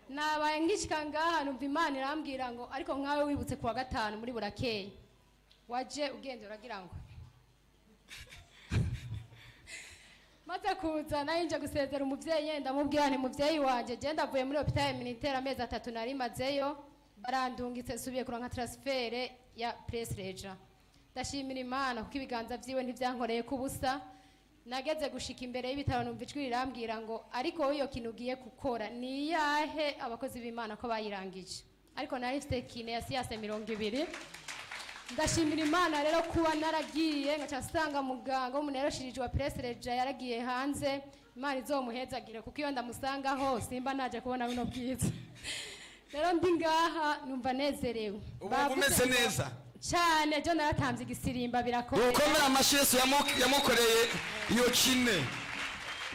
Nabaye ngishika ngaha numva Imana irambwira ngo ariko nkawe wibutse kuwa gatanu muri burakeye waje ugenda uragira ngo maze kuza nari nje gusezera umuvyeyi nyene, ndamubwira nti muvyeyi wanje, je ndavuye muri hôpital militaire, amezi 3 nari mazeyo, barandungitse nsubiye kuronka transfert ya Presse Reja. Ndashimira Imana kuko ibiganza vyiwe ntivyankoreye kubusa. Nageze gushika imbere y'ibitaro numva ijwi rirambwira ngo ariko wowe iyo kintu ugiye gukora ni iyahe? Abakozi b'Imana ko bayirangije? Ariko nari mfite kine ya siyase 20. Ndashimira Imana rero kuba naragiye ngaca nsanga muganga w'umuntu wa Presse Reja yaragiye hanze. Imana izomuhezagire, kuko iyo ndamusangaho simba naje kubona buno bwiza. Rero ndi ngaha numva nezerewe. Ubu Bavuze umeze ngo- neza. Cyane, jo naratamvye igisirimba, birakomeye. Dukomere amashyi Yesu yamukoreye iyo kine.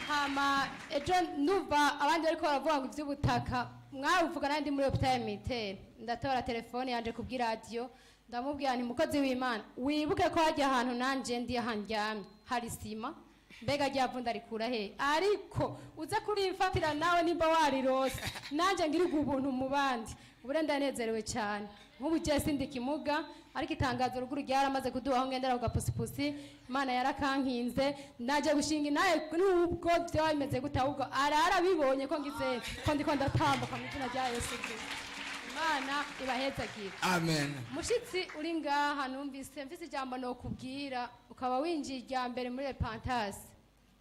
Hama ejo numva abandi bariko baravuga ngo ivy'ubutaka mwabivuga, nandi muri hôpital militaire, ndatora telefone yanje kubw'iradiyo, ndamubwira nti mukozi w'Imana, wibuke ko hajya ahantu nanje ndi ahandyamye hari sima. Mbega rya vunda rikura he? Ariko uze kurimfatira nawe nimba warirose, nanjye ngirirwe ubuntu mu bandi. Ubu rero ndanezerewe cyane. Nk'ubu gihe sindi kimuga, ariko itangazo ruguru ryaramaze kuduha aho ngendera ku gapusipusi. Imana yarakankinze, najya gushinga inaye nubwo byaba bimeze gute, ahubwo ararabibonye ko ngize ko ndiko ndatambuka mu izina rya Yesu Kristo. Imana ibahezagire. Amen. Mushitsi uri ngaha, numvise mfise ijambo nokubwira. Ukaba winjiye irya mbere muri repantasi,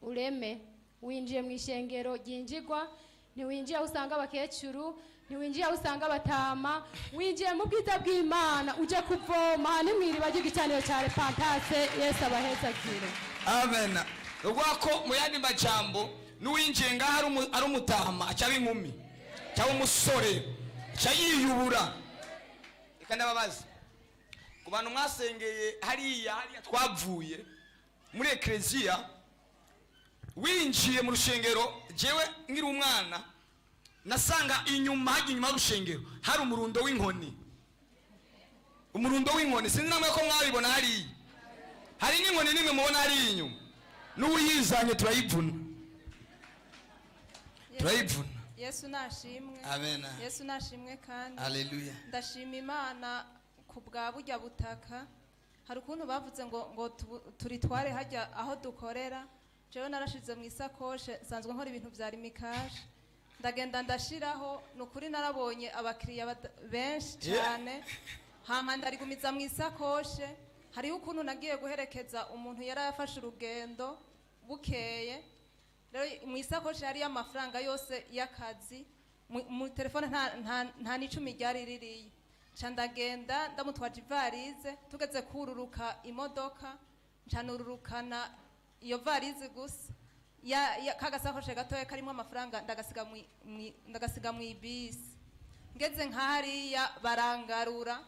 ureme winjiye mu ishengero ryinjirwa, ntiwinjiye aho usanga abakecuru, ntiwinjiye aho usanga abatama, winjiye mu bwiza bw'Imana, uje kuvoma ni mu iriba ry'igicaniro cya repantase. Yesu abahezagire. Amen. Ubwo ko mu yandi majambo, n'uwinjiye ngaho ari umutama aca aba inkumi cyangwa umusore, aca yiyubura. Reka ndababaza, ku bantu mwasengeye hariya, hariya twavuye muri ekereziya, winjiye mu rushengero, jewe nkiri umwana nasanga inyuma hajya, inyuma y'urushengero hari umurundo w'inkoni, umurundo w'inkoni. Sinzi namwe ko mwabibona hariya. Hari n'inkoni nimwe mubona hariya inyuma, n'uwuyizanye turayivuna, turayivuna. Yesu nashimwe. Amen. Yesu nashimwe kandi. Haleluya. Ndashima Imana ku bwa burya butaka. Hari ukuntu bavuze ngo turitware hajya aho dukorera. Jewe narashize mu isakoshe, nsanzwe nkora ibintu bya rimikaje, ndagenda ndashiraho. Ni ukuri narabonye abakiriya benshi cyane. Hama ndarigumiza mu isakoshe. Hariho ukuntu nagiye guherekeza umuntu yari yafashe urugendo bukeye. Rero mu isakoshi hariyo amafaranga yose y'akazi, mu telefone nta n'icumi ryari ririyo. Nca ndagenda ndamutwaje ivarize, tugeze kururuka imodoka, nca nururukana iyo varize gusa, ka gasakoshe gatoya karimo amafaranga ndagasiga mu ibisi. Ngeze nka hariya barangarura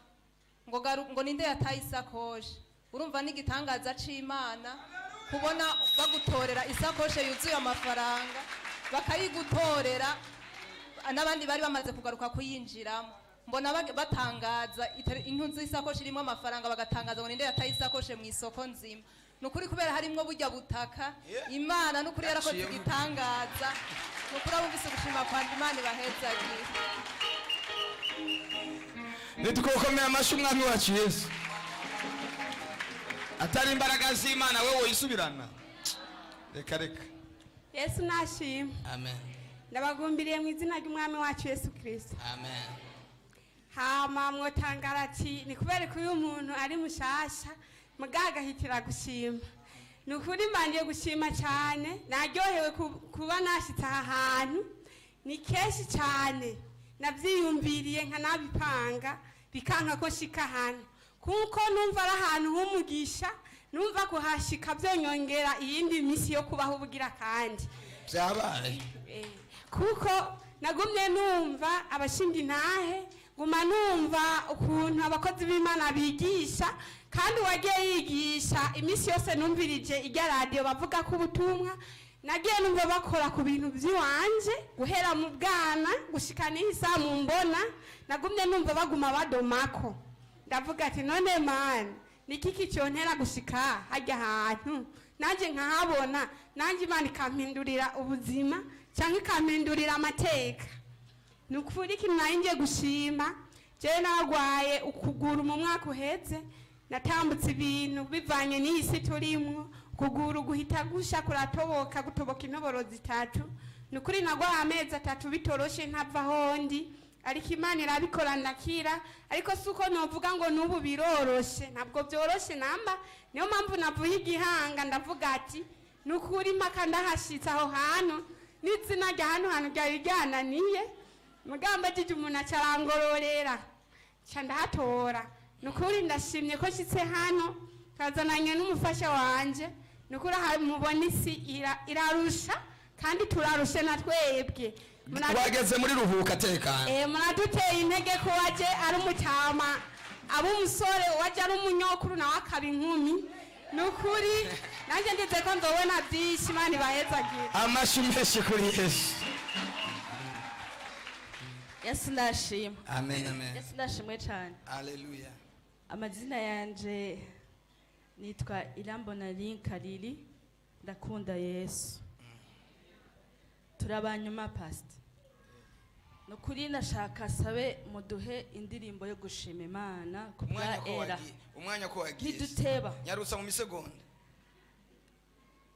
ngo ninde yataye isakoshi. Urumva n'igitangaza c'Imana kubona bagutorera isakoshe yuzuye amafaranga, bakayigutorera n'abandi bari bamaze kugaruka kuyinjiramo. Mbona batangaza intunzi y'isakoshi irimo amafaranga, bagatangaza ngo ninde yataye isakoshe mu isoko nzima. Ni ukuri kubera harimwo burya butaka, Imana ni ukuri yarakoze Yaciyemo. igitangaza. Ni ukuri abumvise gushima kwanjye, Imana ibahezagire. Ntitukokomera amashyi umwami wacu Yesu? Atari imbaraga z'Imana, wowe woyisubirana? Reka reka. Yesu nashimwe. Amen. Ndabagumbiriye mu izina ry'umwami wacu Yesu Kirisito. Amen. Hama mwotangara ati ni kubera ko uyu muntu ari mushasha mugagahitira gushima. Ni ukuri mbangiye gushima cyane, naryohewe kuba nashitse aha hantu. Ni kenshi cyane nabyiyumviriye nkanabipanga, bikanka ko nshika hano, kuko numva ari ahantu h'umugisha, numva kuhashika byonyongera iyindi minsi yo kubaho ubugira kandi. Byabaye. Kuko nagumye numva abashinga intahe, guma numva ukuntu abakozi b'Imana bigisha, kandi uwagiye yigisha iminsi yose numvirije ijya radiyo bavuga ko ubutumwa nagiye numva bakora ku bintu by'iwanje guhera mu bwana gushika n'iyi saha mu mbona, nagumye numva baguma badomako. Ndavuga ati none mani, niki kicyontera gushika hajya ahantu nanjye nkahabona, nanjye Imana ikampindurira ubuzima cyangwa ikampindurira amateka? Ni ukuri ikintu nari ngiye gushima, jewe narwaye ukuguru mu mwaka uheze, natambutse ibintu bivanye n'iyi si turimwo, ukuguru guhita gusha kuratoboka, gutoboka intoboro zitatu. Ni ukuri narwaye amezi 3 bitoroshe, ntava ahondi, ariko Imana irabikora ndakira. Ariko si uko novuga ngo n'ubu biroroshe, ntabwo byoroshe namba. Niyo mpamvu navuye igihanga, ndavuga ati ni ukuri mpaka ndahashitse aho hantu, n'izina rya hano hantu ryari ryananiye, mugamba jije umuntu acarangororera nca ndahatora. Ni ukuri ndashimye ko nshitse hano, kazananye n'umufasha wanje. Ni ukuri aha mubona isi irarusha, kandi turarushe na twebwe. Wageze muri ruhuka tekana. Muraduteye intege ko waje ari umutama aba umusore, waje ari umunyokuru nawe akaba inkumi. Ni ukuri nanjye ndize ko nzobona byinshi. Imana ibahezagire. Amashyi menshi kuri Yesu. Yesu ndashima. Amen, amen. Yesu ndashimwe cyane. Haleluya. Amazina yanje nitwa Irambona Kariri. Ndakunda Yesu. Turabanyuma, pastor. Ni ukuri nashaka sabe muduhe indirimbo yo gushima Imana ku bwa Umwanya ko Era. wagiye, umwanya ko wagiye. Ntiduteba. Nyarutsa mu misegonda.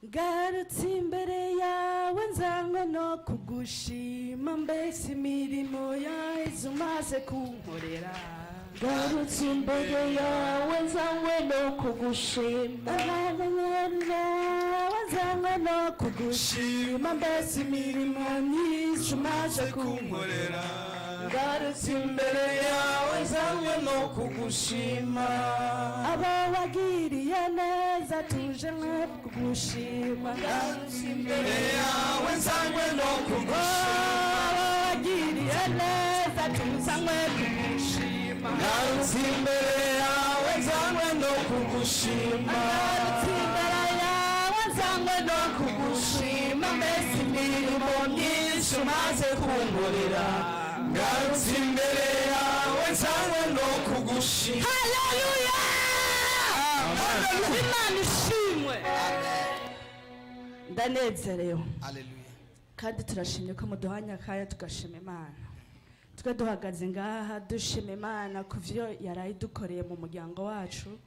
Ngarutse imbere yawe nzanywe no kugushima, mbese imirimo yawe umaze kunkorera. Ngarutse imbere yawe nzanywe no kugushima. Yawe nzanywe no kugushima, mbese imirimo myinshi umaze kunkorera. Ngarutse imbere yawe nzanywe no kugushima. Abo wagiriye neza tuje nko kugushima. Ngarutse imbere yawe nzanywe no kugushima. Abo wagiriye neza tuzanywe kugushima. Ngarutse imbere yawe nzanywe no kugushima. Ngarutse imbere yawe nzanywe no kugushima, mbese imirimo myinshi umaze kunkorera. Ngarutse imbere yawe nzanywe no kugushima. Haleluya! Imana ishimwe, ndanezerewe. Haleluya. Kandi turashimye ko muduhanye akanya tugashima Imana. Twe duhagaze ngaha dushima Imana ku byo yaraye idukoreye mu muryango wacu,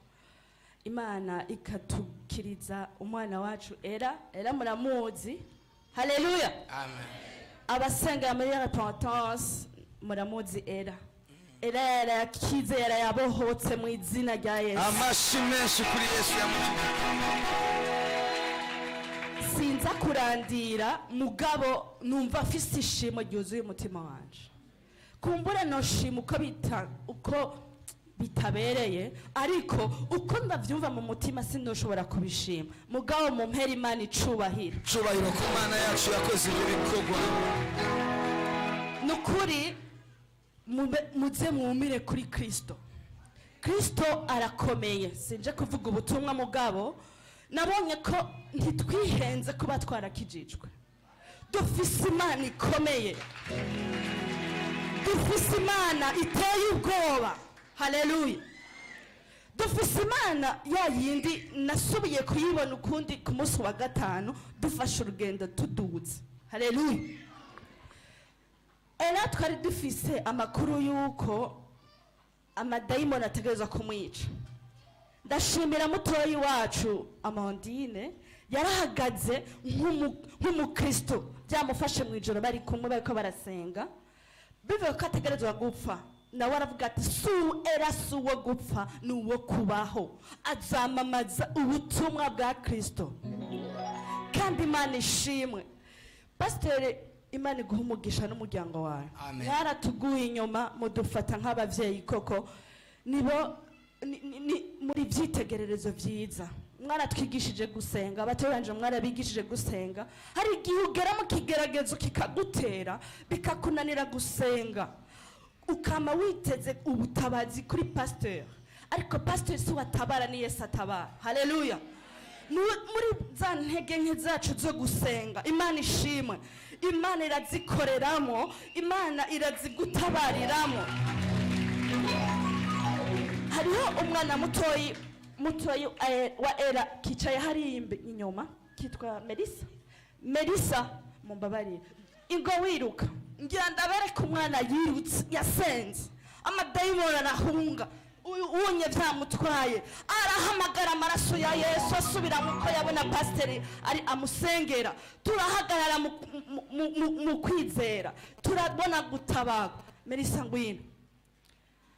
Imana ikatukiriza umwana wacu Era. Era muramuzi, haleluya. Amen. Abasenga muri Repentance muramuzi Era. Era yarakize, yarayabohotse mu izina rya Yesu. Amashi menshi kuri Yesu yamukize. Sinza kurandira, mugabo numva afise ishimo ryuzuye umutima wanje. Kumbura noshima uko bita uko bitabereye, ariko uko ndavyumva mu mutima sindoshobora kubishima, mugabo mu mpera Imana icubahiro. Cubahiro ku Mana yacu yakoze ibyo bikorwa. Nukuri muze mwumire kuri Kristo. Kristo arakomeye. Sinje kuvuga ubutumwa, mugabo nabonye ko ntitwihenze kuba twarakijijwe. Dufise Imana ikomeye, dufise Imana iteye ubwoba, haleluya. Dufise Imana ya yindi nasubiye kuyibona ukundi ku munsi wa gatanu dufashe urugendo tuduze, haleluya. Era twari dufise amakuru y'uko amadayimoni ategerezwa kumwica. Ndashimira mutoyi wacu Amandine, yarahagaze nk'umukristo. Byamufashe mu ijoro bari kumwe, bariko barasenga, bivuga ko ategerezwa gupfa, nawe aravuga ati: "Si Era, si uwo gupfa, ni uwo kubaho, azamamaza ubutumwa bwa Kristo." Kandi Imana ishimwe. Pasiteri, Imana iguha umugisha n'umuryango wawe. Amen. Mwaratuguye inyuma, mudufata nk'ababyeyi koko. Nibo muri byitegererezo byiza. Mwaratwigishije gusenga, abatoya mwarabigishije gusenga. Hari igihe ugera mu kigeragezo kikagutera, bikakunanira gusenga, ukama witeze ubutabazi kuri pasiteri, ariko pasiteri si we atabara, ni Yesu atabara, haleluya. Muri za ntege nke zacu zo gusenga, Imana ishimwe, Imana irazikoreramo, Imana irazigutabariramo. Hariho umwana mutoyi mutoyi wa Era kicaye hariya inyuma, kitwa Melissa. Melissa, mumbabarire, ingo wiruka, ngira ndabereka umwana yirutse, yasenze, amadayimoni arahunga. Uyu unye byamutwaye, arahamagara amaraso ya Yesu, asubira muko yabona pasiteri ari amusengera. Turahagarara mu kwizera, turabona gutabarwa. Melissa, ngwino.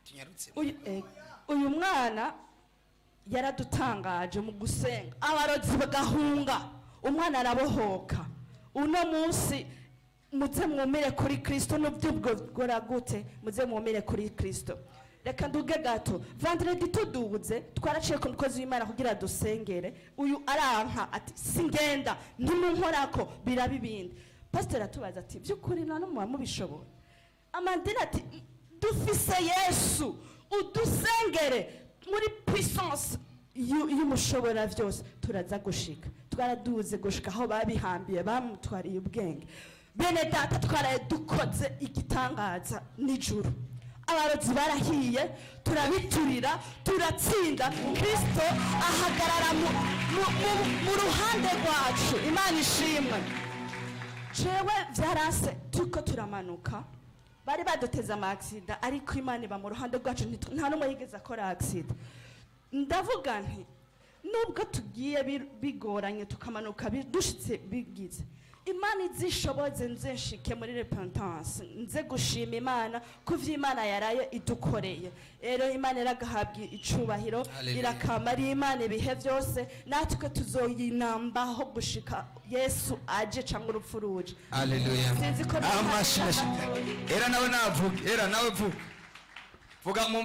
Tunyarutse. Uyu mwana yaradutangaje mu gusenga, abarozi bagahunga, umwana arabohoka. Uno munsi muze mwumire kuri Kristo, n'ubyubwora gute, muze mwumire kuri Kristo. Reka nduge gato. Vendredi tuduze, twaraciye ku mukozi w'Imana kugira dusengere uyu, aranka ati: "Singenda, ntimunkorako biraba ibindi." Pasiteri atubaza ati: "By'ukuri nta n'umuba mubishobora?" Amandine ati: "Dufise Yesu, udusengere muri puissance y'umushobora byose, turaza gushika." Twaraduze gushika aho babihambiye, bamutwariye ubwenge. Bene data, twaraye dukoze igitangaza nijoro. Abarozi barahiye, turabiturira, turatsinda. Kristo ahagarara mu ruhande rwacu. Imana ishimwe. Jewe vyarase, turiko turamanuka bari baduteze ama accident, ariko Imana iba mu ruhande rwacu, nta n'umwe yigeze akora accident. Ndavuga nti nubwo tugiye bigoranye, tukamanuka, dushitse bigize, Imana izishoboze nze nshike muri repentance, nze gushima Imana ku vyo Imana yaraye idukoreye. Rero Imana iragahabwa icubahiro. Hallelujah. Irakama ari Imana ibihe byose, natwe tuzoyinambaho gushika Yesu aje cyangwa urupfu ruje. Haleluya. Sinzi ko Amashi menshi. Era nawe navuge, era nawe vuga. Vuga mu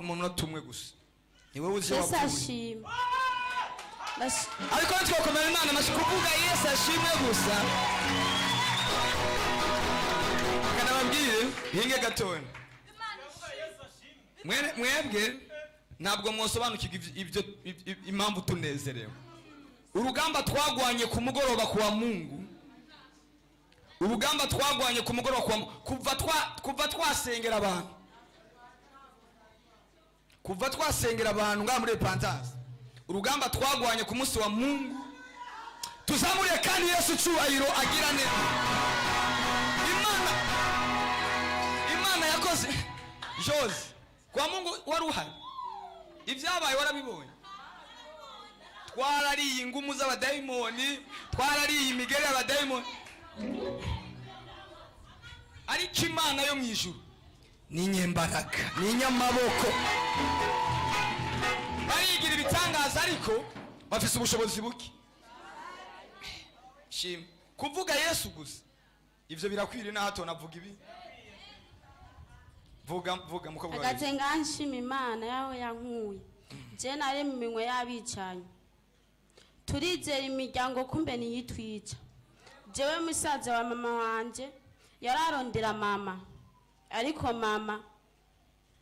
munota umwe gusa. Ni wowe uzi Yesu wapfuye. ashimwe. Ariko ntitwakomera Imana amashyi kuvuga Yesu ashimwe gusa. Kanababwire hinge gatoya. Mwebwe ntabwo mwosobanukirwa ibyo impamvu tunezerewe. Urugamba twagwanye ku mugoroba kuwa Mungu, urugamba twagwanye ku mugoroba kuwa Mungu, kuva twasengera abantu, kuva twasengera abantu ngaha muri repentance, urugamba twagwanye ku munsi wa Mungu. Tuzamuriye kandi Yesu cyubahiro agira neza. Imana yakoze. Jose, kwa Mungu wari uhari, ibyabaye warabibonye. Twarariye ingumu z'abadayimoni, twarariye imigeri y'abadayimoni, ariko Imana yo mu ijuru ni inyembaraga, ni inyamaboko. Barigira ibitangaza, ariko bafise ubushobozi buke. Shima kuvuga Yesu gusa, ivyo birakwiriye. Na hato navuga ibi. Vuga, vuga, mukobwa wa Hagaze Yesu. ngaha nshima Imana yaho yankuye. Je nari mu minwe y'abicanyi, turizera imiryango, kumbe niyitwica. Jewe musaza wa mama wanje yararondera mama, ariko mama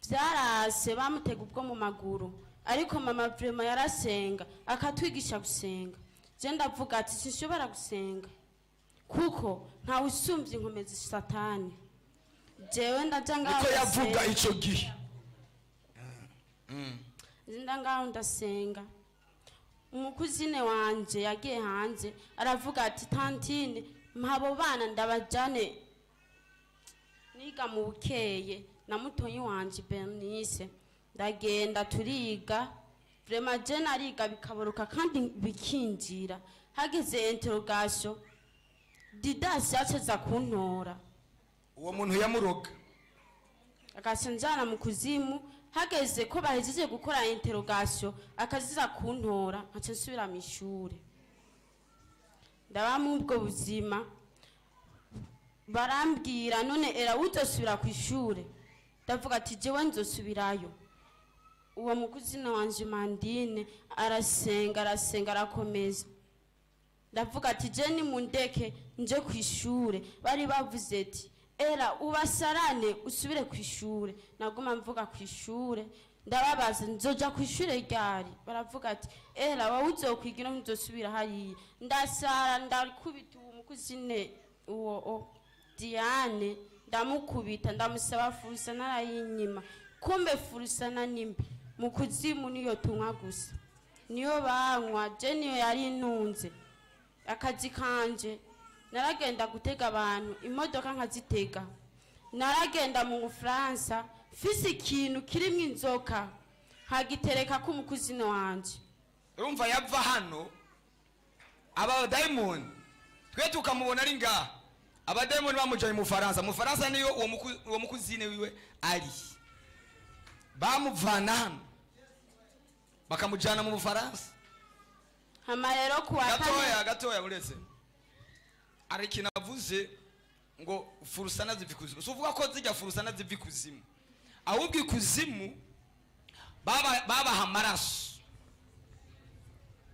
vyarase, bamutega ubwo mu maguru. Ariko mama vraiment yarasenga, akatwigisha gusenga. Je ndavuga ati sinshobora gusenga kuko ntawe usumvye inkomezi Satani. Jewe ndaja ngaho Niko yavuga. ndasenga. Ico gihe. Nzinda ngaho ndasenga. Umukuzine wanje yagiye hanze, aravuga ati tantine, mpabo bana ndabajane niga mu bukeye na mutoyi wanje Bernice. Ndagenda turiga, vraiment je nariga bikaboroka kandi bikinjira. Hageze interrogation, Didasi yaceza kuntora. Uwo muntu yamuroga. Agaca njana mu kuzimu. Hageze ko bahejeje gukora interrogation, akaziza kuntora, nkaca nsubira mu ishure. Ndaba mu ubwo buzima. Barambwira none era uzosubira ku ishure? Ndavuga ati jewe nzosubirayo. Uwo mukuzina wanje Mandine arasenga, arasenga, arakomeza. Ndavuga ati je nimundeke nje ku ishure. Bari bavuze ati era ubasarane usubire ku ishure. Naguma mvuga ku ishure. Ndababaza nzoja ku ishure ryari? Baravuga ati era wowe uzokwigira, ntuzosubira hariya. Ndasara, ndakubita uwo mukuzine, uwo Diane, ndamukubita, ndamusaba furusa, narayinyima. Kumbe furusana nimbi mu kuzimu, niyo tunywa gusa, niyo banywa. Je niyo yari intunze. Akazi kanje naragenda gutega abantu imodoka, nkazitega. Naragenda mu Bufaransa mfise ikintu kirimwo inzoka, nkagitereka ko umukuzino wanje. Urumva yava hano, aba badayimoni twe tukamubona ari ngaha, abadayimoni bamujanye mu Faransa. Mu Faransa niyo uwo mukuzine wiwe ari. Bamuvana hano bakamujana mu Bufaransa. Hama rero kuwa kane Gatoya, gatoya, uretse hari ikintu avuze ngo furusana ziva ikuzimu. Si uvuga ko zijya furusana ziva ikuzimu, ahubwo ikuzimu babaha amaraso,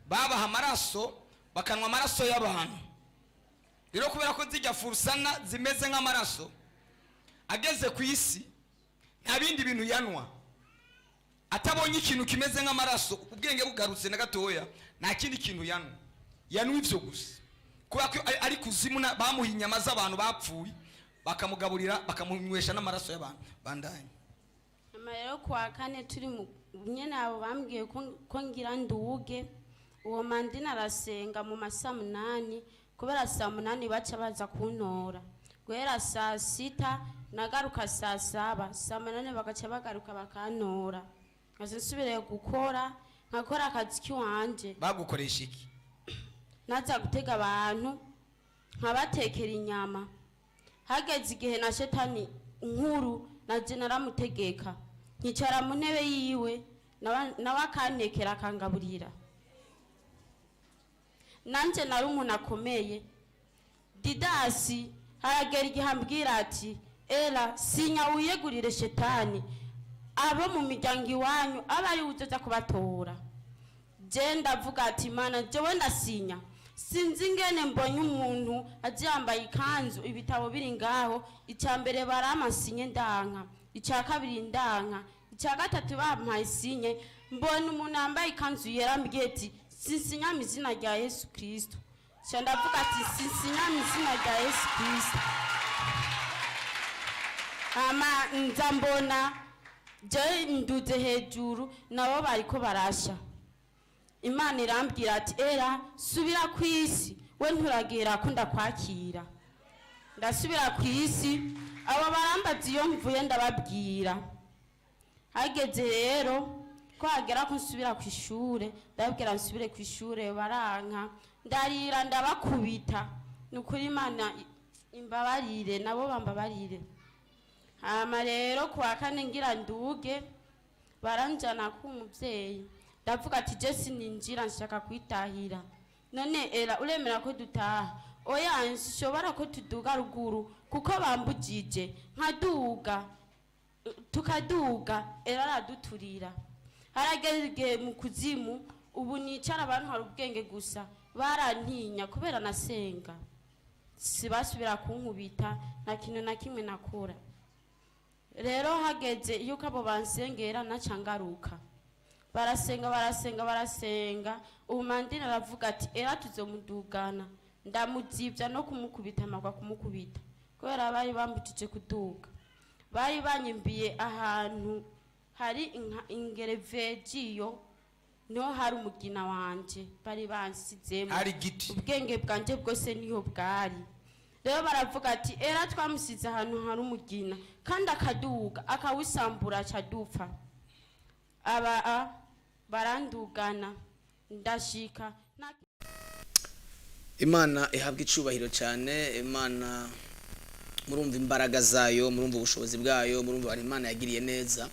babaha amaraso, bakanywa amaraso y'abantu. Rero kubera ko zijya furusana zimeze nk'amaraso, ageze ku isi nta bindi bintu yanwa atabonye ikintu kimeze nk'amaraso. Ubwenge bugarutse na gatoya, nta kindi kintu yanwa, yanwa ivyo gusa. Kubera ko ari kuzimu, bamuha inyama z'abantu bapfuye, bakamugaburira, bakamunywesha n'amaraso y'abantu. Bandanye. Hama rero kuwa kane turi mu nyene, abo bambwiye ko ngira nduge. Uwo Mandina arasenga mu masaa 8, kubera saa 8 baca baza kuntora. Guhera saa 6 nagaruka saa 7, saa 8 bagaca bagaruka bakantora, nkaca nsubirayo gukora, nkakora akazi k'iwanje. Bagukoresha iki? Naza gutega abantu, nkabatekera inyama. Hageze igihe na shetani nkuru naje naramutegeka, nkicara mu ntebe yiwe, nawe akantekera, akangaburira. Nanjye nari umuntu akomeye. Didasi haragera igihe ambwira ati: "Era, sinya wiyegurire shetani, abo mu miryango iwanyu aba ari uzoza kubatora." Je ndavuga ati: "Mana, jewe ndasinya." Sinzi ingene mbonye umuntu aje yambaye ikanzu, ibitabo biri ngaho. Icya mbere barampa sinye, ndanka. Icya kabiri ndanka. Icya gatatu bampaye sinye, mbona umuntu yambaye ikanzu yera, ambwiye ati: "Sinsinya mu izina rya Yesu Kristo." Nca ndavuga ati: "Sinsinya mu izina rya Yesu Kristo." Hama nza mbona je nduze hejuru, nabo bariko barasha. Imana irambwira ati: "Era, subira ku isi, we nturagira ko ndakwakira." Ndasubira ku isi. Abo barambaza iyo mvuye, ndababwira. Hageze rero ko hagera ko nsubira ku ishure, ndababwira nsubire ku ishure, baranka. Ndarira, ndabakubita. Ni ukuri, Imana imbabarire, nabo bambabarire. Hama rero kuwa kane ngira nduge, baranjana ku muvyeyi. Ndavuga ati: "Je sininjira, nshaka kwitahira." "None era, uremera ko dutaha?" "Oya, nshobora ko tuduga ruguru kuko bambujije." Nkaduga, tukaduga, era araduturira. Harageze igihe mu kuzimu ubu nicara, abantu hari ubwenge gusa barantinya kubera nasenga. Sibasubira kunkubita, nta kintu na kimwe nakora. Rero hageze yuko abo bansengera, naca ngaruka. Barasenga, barasenga, barasenga. Ubu Mandina aravuga ati: "Era tuzomudugana." Ndamuzibya no kumukubita, amagwa kumukubita, kubera bari bambujije kuduga. Bari banyimbiye ahantu hari ingerevejiyo, niho hari umugina wanje bari bansizemo. Hari igiti. Ubwenge bwanje bwose niho bwari. Rero baravuga ati: "Era twamusize ahantu hari umugina, kandi akaduga akawusambura, aca dupfa." Aba barandugana, ndashika. Imana ihabwa icubahiro cyane. Imana, murumva imbaraga zayo, murumva ubushobozi bwayo, murumva abantu Imana yagiriye neza.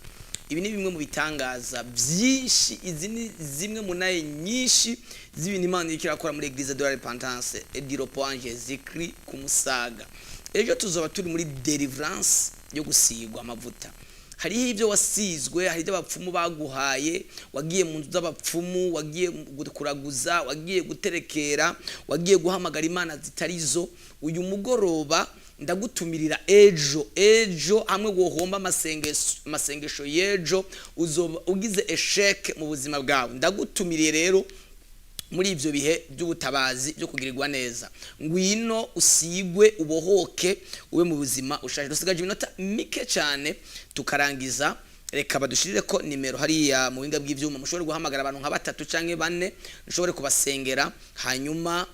Ibi ni bimwe mu bitangaza byinshi, izi ni zimwe mu naye nyinshi z'ibintu Imana iriko irakora muri Église de la Repentance et du Repos en Jésus Christ ku Musaga. Ejo tuzoba turi muri deliverance yo gusigwa amavuta. Hariho ibyo wasizwe, hari ibyo abapfumu baguhaye, wagiye mu nzu z'abapfumu, wagiye kuraguza, wagiye guterekera, wagiye guhamagara imana zitari zo. Uyu mugoroba ndagutumirira ejo. Ejo hamwe wohomba amasengesho y'ejo, uzoba ugize échec mu buzima bwawe. Ndagutumiriye rero muri ibyo bihe by'ubutabazi, byo kugirirwa neza. Ngwino usigwe, ubohoke, ube mu buzima ushaje. Dusigaje iminota mike cyane tukarangiza. Reka badushirire ko nimero hariya mu buhinga bw'ibyuma, mushobore guhamagara abantu nka batatu cyangwa bane, mushobore kubasengera, hanyuma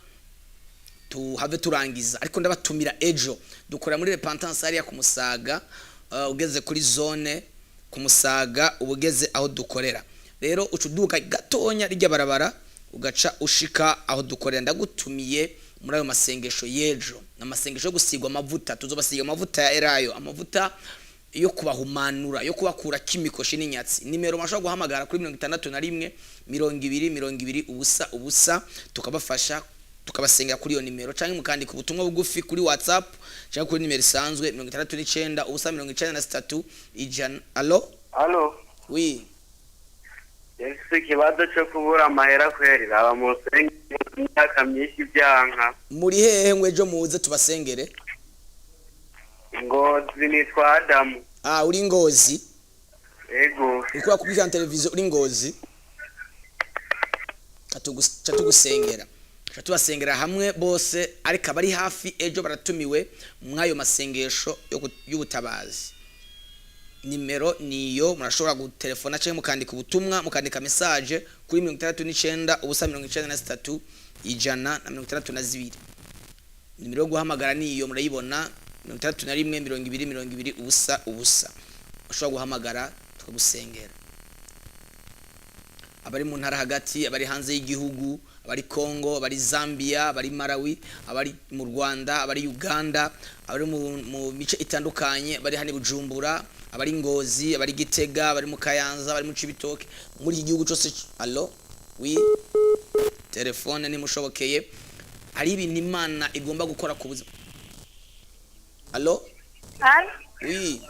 tuhave turangiza. Ariko ndabatumira ejo, dukora muri Repentance hariya ku Musaga. Ugeze kuri zone ku Musaga, uba ugeze aho dukorera. Rero uca uduka gatonya rijya barabara, ugaca ushika aho dukorera. Ndagutumiye muri ayo masengesho y'ejo. Ni amasengesho yo gusigwa amavuta. Tuzobasiga amavuta ya elayo, amavuta yo kubahumanura, yo kubakura kimikoshi n'inyatsi. Nimero mashobora guhamagara kuri 61 20 20 0 0, tukabafasha, tukabasengera kuri iyo nimero, cyangwa mukandika ubutumwa bugufi kuri WhatsApp cyangwa kuri nimero isanzwe 69 0 93 100. Allo? Allo? Oui. Ese ikibazo cyo kubura amahera kweri, raba mu rusengero imyaka myinshi byanka. Muri hehe ngo ejo muze tubasengere? Ngozi, nitwa Adamu. Ah, uri Ngozi? Ego. Uriko urakurikirana televiziyo uri Ngozi? Ca tugusengera, ca tubasengera hamwe bose. Ariko abari hafi ejo baratumiwe mw'ayo masengesho y'ubutabazi. Nimero niyo, murashobora gutelefona cyangwa mukandika ubutumwa, mukandika message kuri 69 ubusa 93 162. Nimero yo guhamagara niyo murayibona, 61 20 20 ubusa ubusa. Ushobora guhamagara tukagusengera. Abari mu ntara hagati, abari hanze y'igihugu, abari Congo, abari Zambia, abari Malawi, abari mu Rwanda, abari Uganda, abari mu mice itandukanye, abari hano i Bujumbura, abari Ngozi, abari Gitega, abari mu Kayanza, abari mu Cibitoke, muri iki gihugu cyose. Allo, oui, telefone ntimushobokeye. Hari ibintu Imana igomba gukora ku buzima. Allo? Allo? Oui.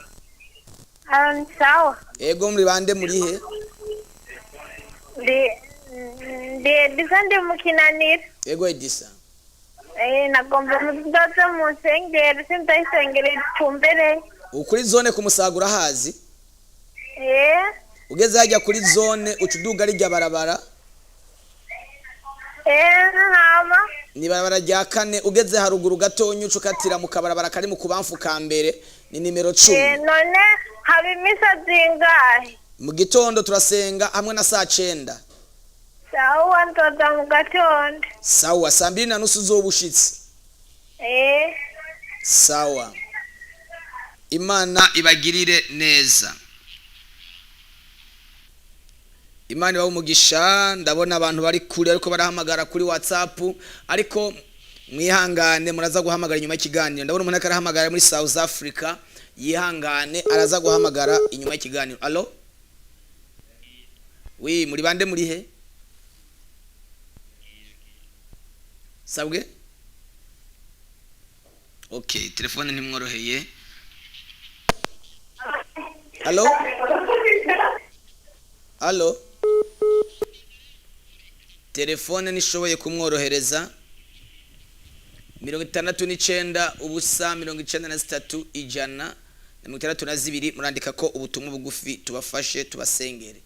Allo, ni sawa. Ego, muri bande, muri he? Ndi Edisa, ndi mu Kinanira. Ego, Edisa. Nagomba mudoze mu nsengero, sindayisengero itumbereye. Kuri zone ku Musaga urahazi? Eh. Ugeze hajya kuri zone uca uduga rijya barabara. Hama. Ni barabara rya kane, ugeze haruguru gatonya uca ukatira mu kabarabara kari mu kubamfu ka mbere, ni nimero 10. None haba imisa zingahe? Mu gitondo turasenga hamwe na saa 9. Sawa, nzoza mu gatondo. Sawa, saa 2:30 uzoba ushitse. Sawa, Imana ibagirire neza, Imana ibahe umugisha. Ndabona abantu bari kure ariko barahamagara kuri WhatsApp, ariko mwihangane, muraza guhamagara inyuma y'ikiganiro. Ndabona umuntu ariko arahamagara muri South Africa, yihangane, araza guhamagara inyuma y'ikiganiro. Allo, oui, muri bande, muri he? Sabwe? Okay, telefone ntimworoheye. Allo, allo, telefone nishoboye kumworohereza. 69 ubusa 93 162, murandika ko ubutumwa bugufi tubafashe tubasengere.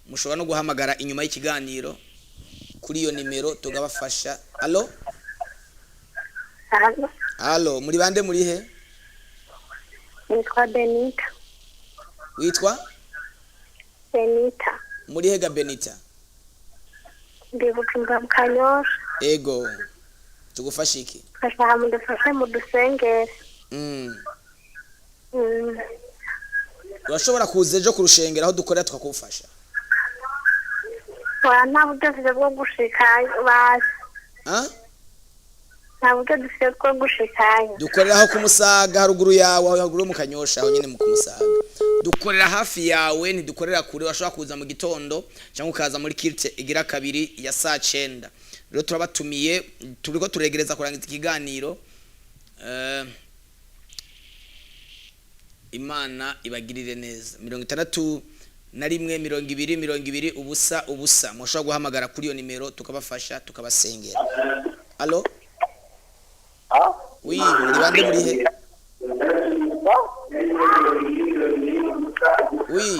Mushobora no guhamagara inyuma y'ikiganiro kuri iyo nimero tugabafasha. Allo? Allo? Allo, muri bande, muri he? Nitwa Benita. Witwa? Benita. Muri he ga Benita? Ndi Bujumbura mu Kanyosha. Ego, tugufashe iki? Ndashaka mudufashe mudusengere. Urashobora kuza ejo kurushengera aho dukorera tukakufasha. Oya, nta buryo dufite bwo gushikayo basi. Ah? Nta buryo dufite bwo gushikayo. Dukorera aho kumusaga haruguru yawe, aho haruguru yo mu Kanyosha, aho nyine mu kumusaga. Dukorera hafi yawe, ntidukorera kure. Washobora kuza mu gitondo cyangwa ukaza muri culte igira kabiri ya saa 9. Rero turabatumiye, turiko turegereza kurangiza ikiganiro. Imana ibagirire neza. 61 20 20 ubusa ubusa, mushobora guhamagara kuri iyo nimero tukabafasha tukabasengera. Allo, oui, muri bande, muri he? Oui,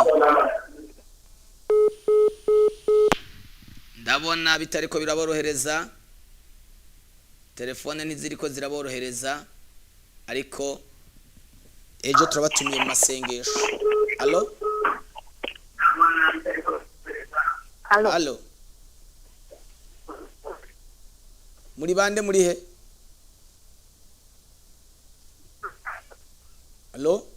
ndabona bitariko biraborohereza, telefone ntiziriko ziraborohereza, ariko ejo turabatumiye mu masengesho. Allo? Allo? Allo, muri bande, muri he? Allo,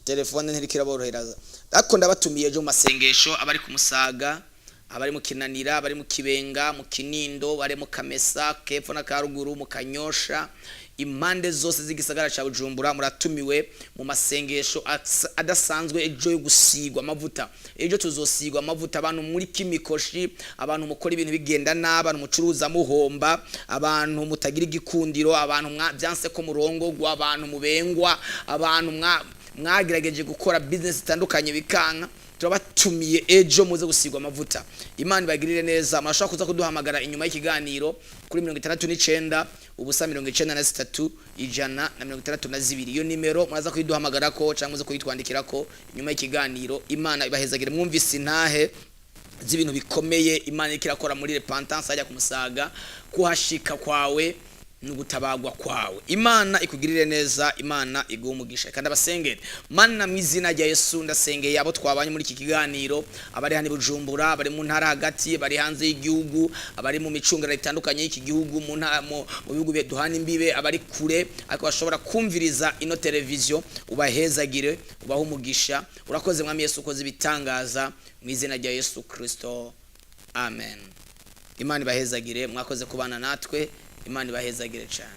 telefone ntiriko iraborohereza, ariko ndabatumiye ejo mu masengesho. Abari ku Musaga, abari mu Kinanira, abari mu Kibenga, mu Kinindo, bari mu Kamesa kepfo na karuguru, mu Kanyosha, impande zose z'igisagara ca Bujumbura, muratumiwe mu masengesho adasanzwe ejo yo gusigwa amavuta. Ejo tuzosigwa amavuta. Abantu muri kimikoshi, abantu mukora ibintu bigenda nabi, abantu mucuruza muhomba, abantu mutagira igikundiro, abantu byanse ko murongogwa, abantu mubengwa, abantu mwagerageje gukora business zitandukanye bikanka, turabatumiye ejo muze gusigwa amavuta. Imana ibagirire neza. Murashobora kuza kuduhamagara inyuma y'ikiganiro kuri 69 ubusa 93 162. Iyo nimero muraza kuyiduhamagarako cyangwa muze kuyitwandikirako inyuma y'ikiganiro. Imana ibahezagire. Mwumvise intahe z'ibintu bikomeye Imana iriko irakora muri repentance hajya kumusaga. Kuhashika kwawe N'ugutabagwa kwawe. Imana ikugirire neza, Imana iguhe umugisha. Kandi abasengere Mana, mu izina rya Yesu, ndasengeye abo twabanye muri iki kiganiro, abari hano i Bujumbura, abari mu ntara hagati, abari hanze y'igihugu, abari mu micungararo itandukanye y'iki gihugu, mu bihugu duhana imbibe, abari kure ariko bashobora kumviriza ino televiziyo, ubahezagire, ubahe umugisha. Urakoze Mwami Yesu, ukoze ibitangaza, mu izina rya Yesu Kristo, amen. Imana ibahezagire, mwakoze kubana natwe. Imana ibahezagire cyane.